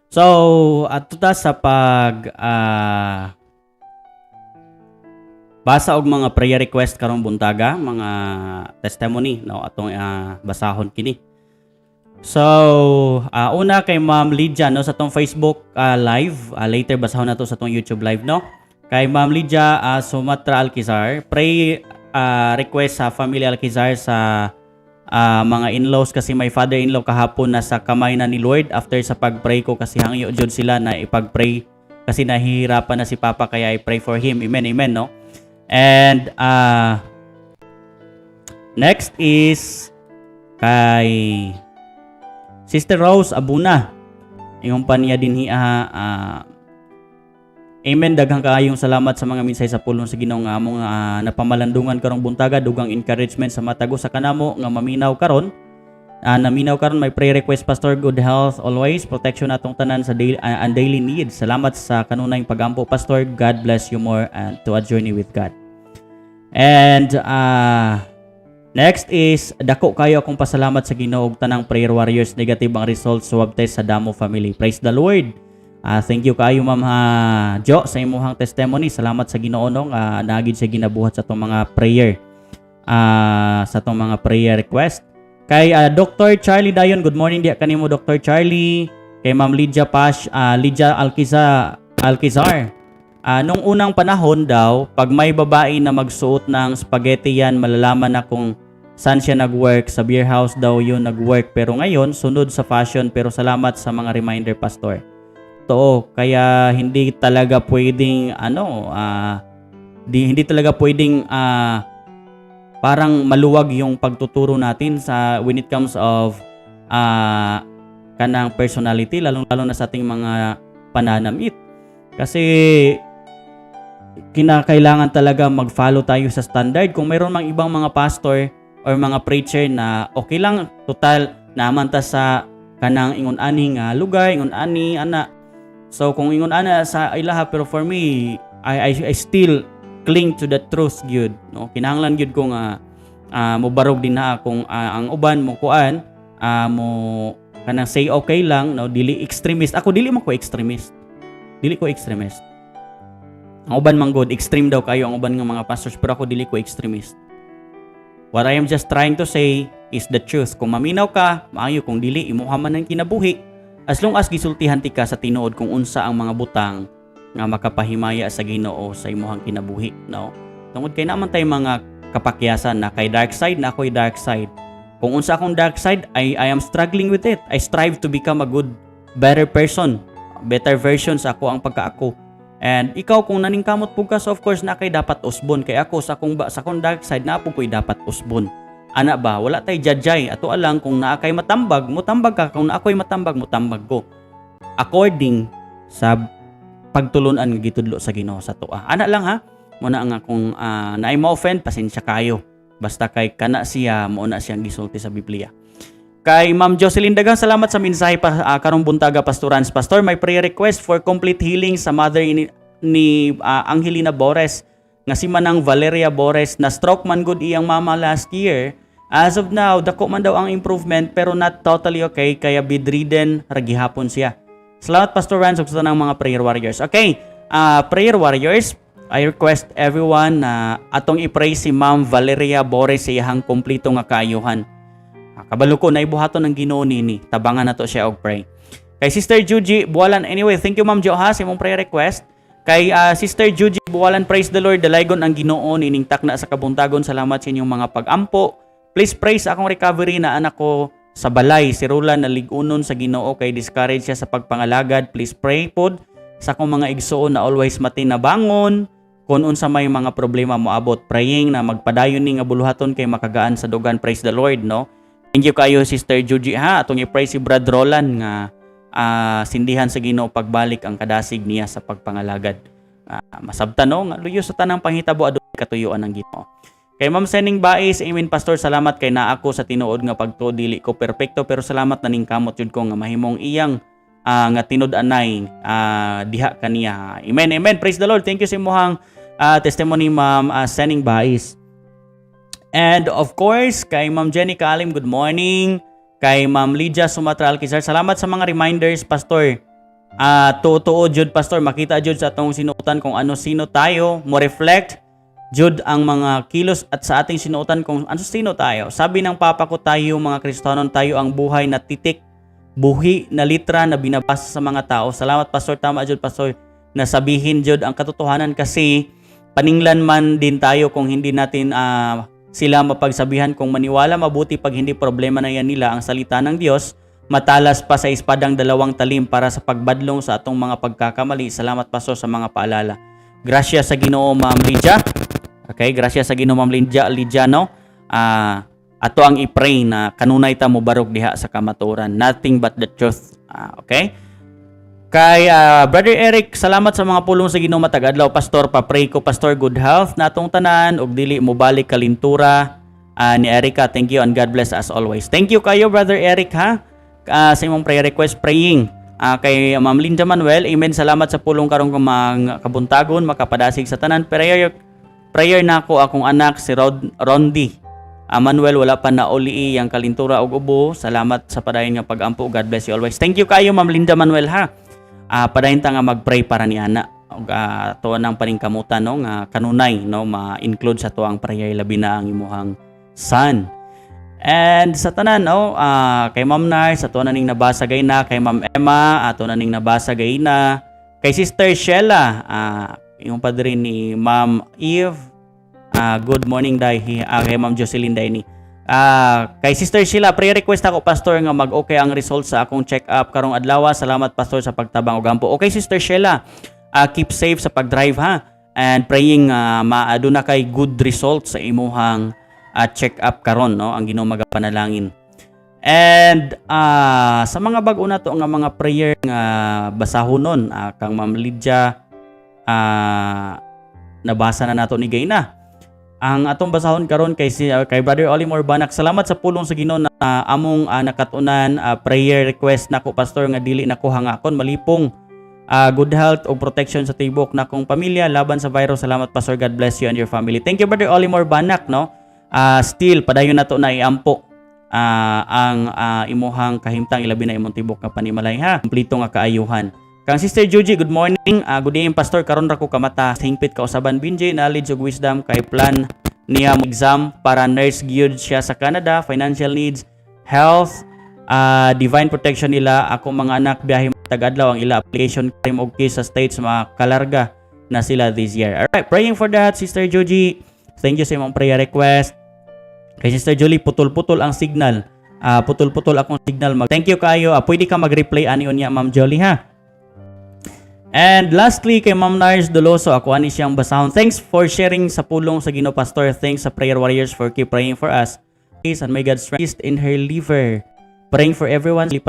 So, adto ta sa pag basa og mga prayer request karong buntaga, mga testimony, no? Atong basahon kini. So, una kay Ma'am Lydia, no, sa atong Facebook live, later basahon nato sa atong YouTube live, no. Kay Ma'am Lydia Sumatra Alquizar, pray request sa family Alquizar sa mga in-laws kasi may father-in-law kahapon na sa kamay na ni Lord after sa pag-pray ko kasi hangyo jud sila na ipag-pray kasi nahihirapan na si Papa, kaya I pray for him. Amen, amen, no. And next is kay Sister Rose Abuna. Ingon pa niya din hiya, "Amen, daghang kaayong salamat sa mga minsay sa pulong sa Ginoo nga among napamalandungan karong buntaga, dugang encouragement sa matag usa kanamo nga maminaw karon. Naminaw karon. May prayer request, Pastor, good health always, protection atong tanan sa daily, and daily needs. Salamat sa kanunayng pagampo, Pastor. God bless you more and to a journey with God." And next is, "Dako kayo akong pasalamat sa Ginoo ug tanang prayer warriors, negative ang results swab test sa Damo family. Praise the Lord." Thank you kayo, Ma'am Jo, sa imuhang testimony. Salamat sa Ginoo, no, nga naagid siya ginabuhat sa atong mga prayer. Sa atong mga prayer request. Kay Dr. Charlie Dayon, good morning diya kanimo, Dr. Charlie. Kay Ma'am Lydia Pash, Lydia Alquizar. Nung unang panahon daw, pag may babae na magsuot ng spaghetti yan, malalaman na kung saan siya nag-work. Sa beer house daw yun nag-work. Pero ngayon, sunod sa fashion. Pero salamat sa mga reminder, Pastor. Totoo, kaya hindi talaga pwedeng ano, hindi talaga pwedeng parang maluwag yung pagtuturo natin sa when it comes of kanang personality, lalong-lalo na sa ating mga pananamit. Kasi kinakailangan talaga mag-follow tayo sa standard. Kung mayroon mang ibang mga pastor or mga preacher na okay lang, total naman ta sa kanang ingon ani nga lugar, ingon ani ana. So kung ingon ana sa ilaha, pero for me, I still cling to the truth gyud, no? Kinahanglan gyud ko nga mobarog din na kung ang uban mo kuan, mo kanang say okay lang, no, dili extremist. Ako, dili man ko extremist. Dili ko extremist. Ang uban man gud, extreme daw kayo ang uban nga mga pastors, pero ako, dili ko extremist. What I am just trying to say is the truth. Kung maminaw ka, maayo. Kung dili, imuha man ang kinabuhi. As long as gisultihan ti ka sa tinuod kung unsa ang mga butang nga makapahimaya sa Ginoo sa imuhang kinabuhi, no? Tungod kay naman tay mga kapakyasan na kay dark side na ako'y dark side. Kung unsa akong dark side, I am struggling with it. I strive to become a good, better person, better version sa ako ang pagkaako. And ikaw, kung naningkamot pud ka, so of course na kay dapat usbon kay ako sa akong dark side na po ko'y dapat usbon. Ana ba, wala tay judgay. Ato alang kung naa kay matambag, mutambag ka. Kung naa ko'y matambag, mutambag ko. According sa pagtulunan nga gitudlo sa Ginoo sa atoa. Ana lang ha. Muna nga kung naay ma-offend, pasensya kayo. Basta kay kana siya, mao na siyang gisulti sa Biblia. Kay Ma'am Jocelyn, daghang salamat sa mensahe pa karong buntaga, Pastor Rans. "Pastor, may prayer request for complete healing sa mother ni Angelina Bores nga si Manang Valeria Bores, na stroke man gud iyang mama last year. As of now, dako man daw ang improvement pero not totally okay, kaya bedridden ra gihapon siya. Salamat, Pastor Rans, ug sa tanang mga prayer warriors." Okay, prayer warriors, I request everyone na atong i-pray si Ma'am Valeria Bores sa iyang kompleto nga kaayuhan. Kabalo ko na ibuhaton ng Ginoo nini. Tabangan nato siya og pray. Kay Sister Juji Buwalan, anyway, thank you, Ma'am Jo ha, sa imong prayer request. Kay Sister Juji Buwalan, "Praise the Lord, dalaygon ang Ginoo nining takna sa kabuntagon. Salamat sa inyong mga pag-ampo. Please pray sa akong recovery na anak ko sa balay, si Roland, na lig-unon sa Ginoo kay discourage siya sa pagpangalagad. Please pray pod sa akong mga igsuon na always matinabangon kung unsa may mga problema moabot. Praying na magpadayon ni nga buluhaton kay makagaan sa dugan. Praise the Lord," no? Thank you kayo, Sister Juji, ha. Atong i-pray si Brad Roland nga sindihan sa Ginoo pagbalik ang kadasig niya sa pagpangalagad. Masabtan, no, nga luyo sa tanang panghitabo adunay katuyuan ng Ginoo. Kay Ma'am Sening Bais, "Amen, Pastor, salamat kay naa ako sa tinuod nga pagtuo. Dili ko perpekto pero salamat, naningkamot jud ko nga mahimong iyang nga tinud-anay diha kaniya." Amen, amen. Praise the Lord. Thank you sa imuhang testimony, Ma'am Sening Bais. And of course, kay Ma'am Jenny Kalim, good morning. Kay Ma'am Lydia Sumatra Alquizar, "Salamat sa mga reminders, Pastor. Totoo jud, Pastor, makita jud sa atong sinuotan kung ano sino tayo, mo reflect jud ang mga kilos at sa ating sinuotan kung ano sino tayo. Sabi ng papa ko, tayo mga Kristohanon, tayo ang buhay na titik, buhi na litra na binabasa sa mga tao. Salamat, Pastor, tama jud, Pastor, na sabihin jud ang katotohanan kasi paninglan man din tayo kung hindi natin sila mapagsabihan kung maniwala mabuti, pag hindi, problema na yan nila. Ang salita ng Diyos matalas pa sa espadang dalawang talim para sa pagbadlong sa atong mga pagkakamali. Salamat, Pastor, sa mga paalala." Gracias sa Ginoo, Ma'am Lydia. Okay, gracias sa Ginoo, Ma'am Lydia, Lydia, no? Ato ang i-pray na kanunay ta mo barog diha sa kamatuoran. Nothing but the truth. Okay? Kay Brother Eric, "Salamat sa mga pulong sa Ginoo matag adlaw, Pastor. Pa-pray ko, Pastor, good health natong tanan ug dili mobalik kalintura ni Erica. Thank you and God bless as always." Thank you kayo, Brother Eric, ha. Sa imong prayer request, praying. Kay Ma'am Linda Manuel, "Amen, salamat sa pulong karong mga kabuntagon, makapadasig sa tanan. Prayer prayer nako akong anak si Rondi. Manuel, wala pa na uli ang kalintura og ubo. Salamat sa padayon nga pagampo. God bless you always." Thank you kayo, Ma'am Linda Manuel, ha. Padayon ta nga mag-pray para ni ana og tuwa ng paningkamutan, no, nga kanunay, no, ma-include sa tuang prayer, labi na ang imuhang son. And sa tanan, no, kay Ma'am Nars, ato na ning nabasa gay na, kay Ma'am Emma, ato na ning nabasa gay na, kay Sister Sheila, yung padre ni Ma'am Eve, good morning dai, kay Ma'am Jocelyn dai ni. Kay Sister Sheila, "Prayer request ako, Pastor, nga mag-okay ang result sa akong check-up karong adlaw. Salamat, Pastor, sa pagtabang ug ampo." Okay, Sister Sheila, keep safe sa pag-drive, ha. And praying maaduna kay good result sa imuhang check-up karon, no. Ang Ginoo magapanalangin. And sa mga bag-o na to nga mga prayer nga basahonon, kang Ma'am Lydia, nabasa na nato ni Gayna. Ang atong basahon karon kay Brother Olimor Banak, "Salamat sa pulong sa Ginoo na among nakatunan. Prayer request nako, Pastor, nga dili nako hangakon malipong, good health ug protection sa tibok nakong pamilya laban sa virus. Salamat, Pastor. God bless you and your family." Thank you, Brother Olimor Banak, no. Still padayon nato na iampo ang imuhang kahimtang, ilabi na imong tibok nga panimalay, ha. Kompleto nga kaayuhan. Kang Sister Juji, "Good morning. Good day, Pastor. Karon ra ko kamata. Hingpit kausaban Binji, knowledge ug wisdom kay plan niya mo exam para nurse gyud siya sa Canada, financial needs, health, divine protection nila ako mga anak, biyahe matag adlaw ang ila application claim og case sa States, makalarga na sila this year." Alright, praying for that, Sister Juji. Thank you sa imong prayer request. Kay Sister Julie, "Putol-putol ang signal. Putol-putol akong signal." Thank you kayo. Pwede ka mag-reply ani unya, Ma'am Jolie, ha. And lastly, kay Ma'am Nars Doloso, ako ani siyang basahon. "Thanks for sharing sa pulong sa Ginoo, Pastor. Thanks sa prayer warriors for keep praying for us. Peace and may God strength in her liver. Praying for everyone."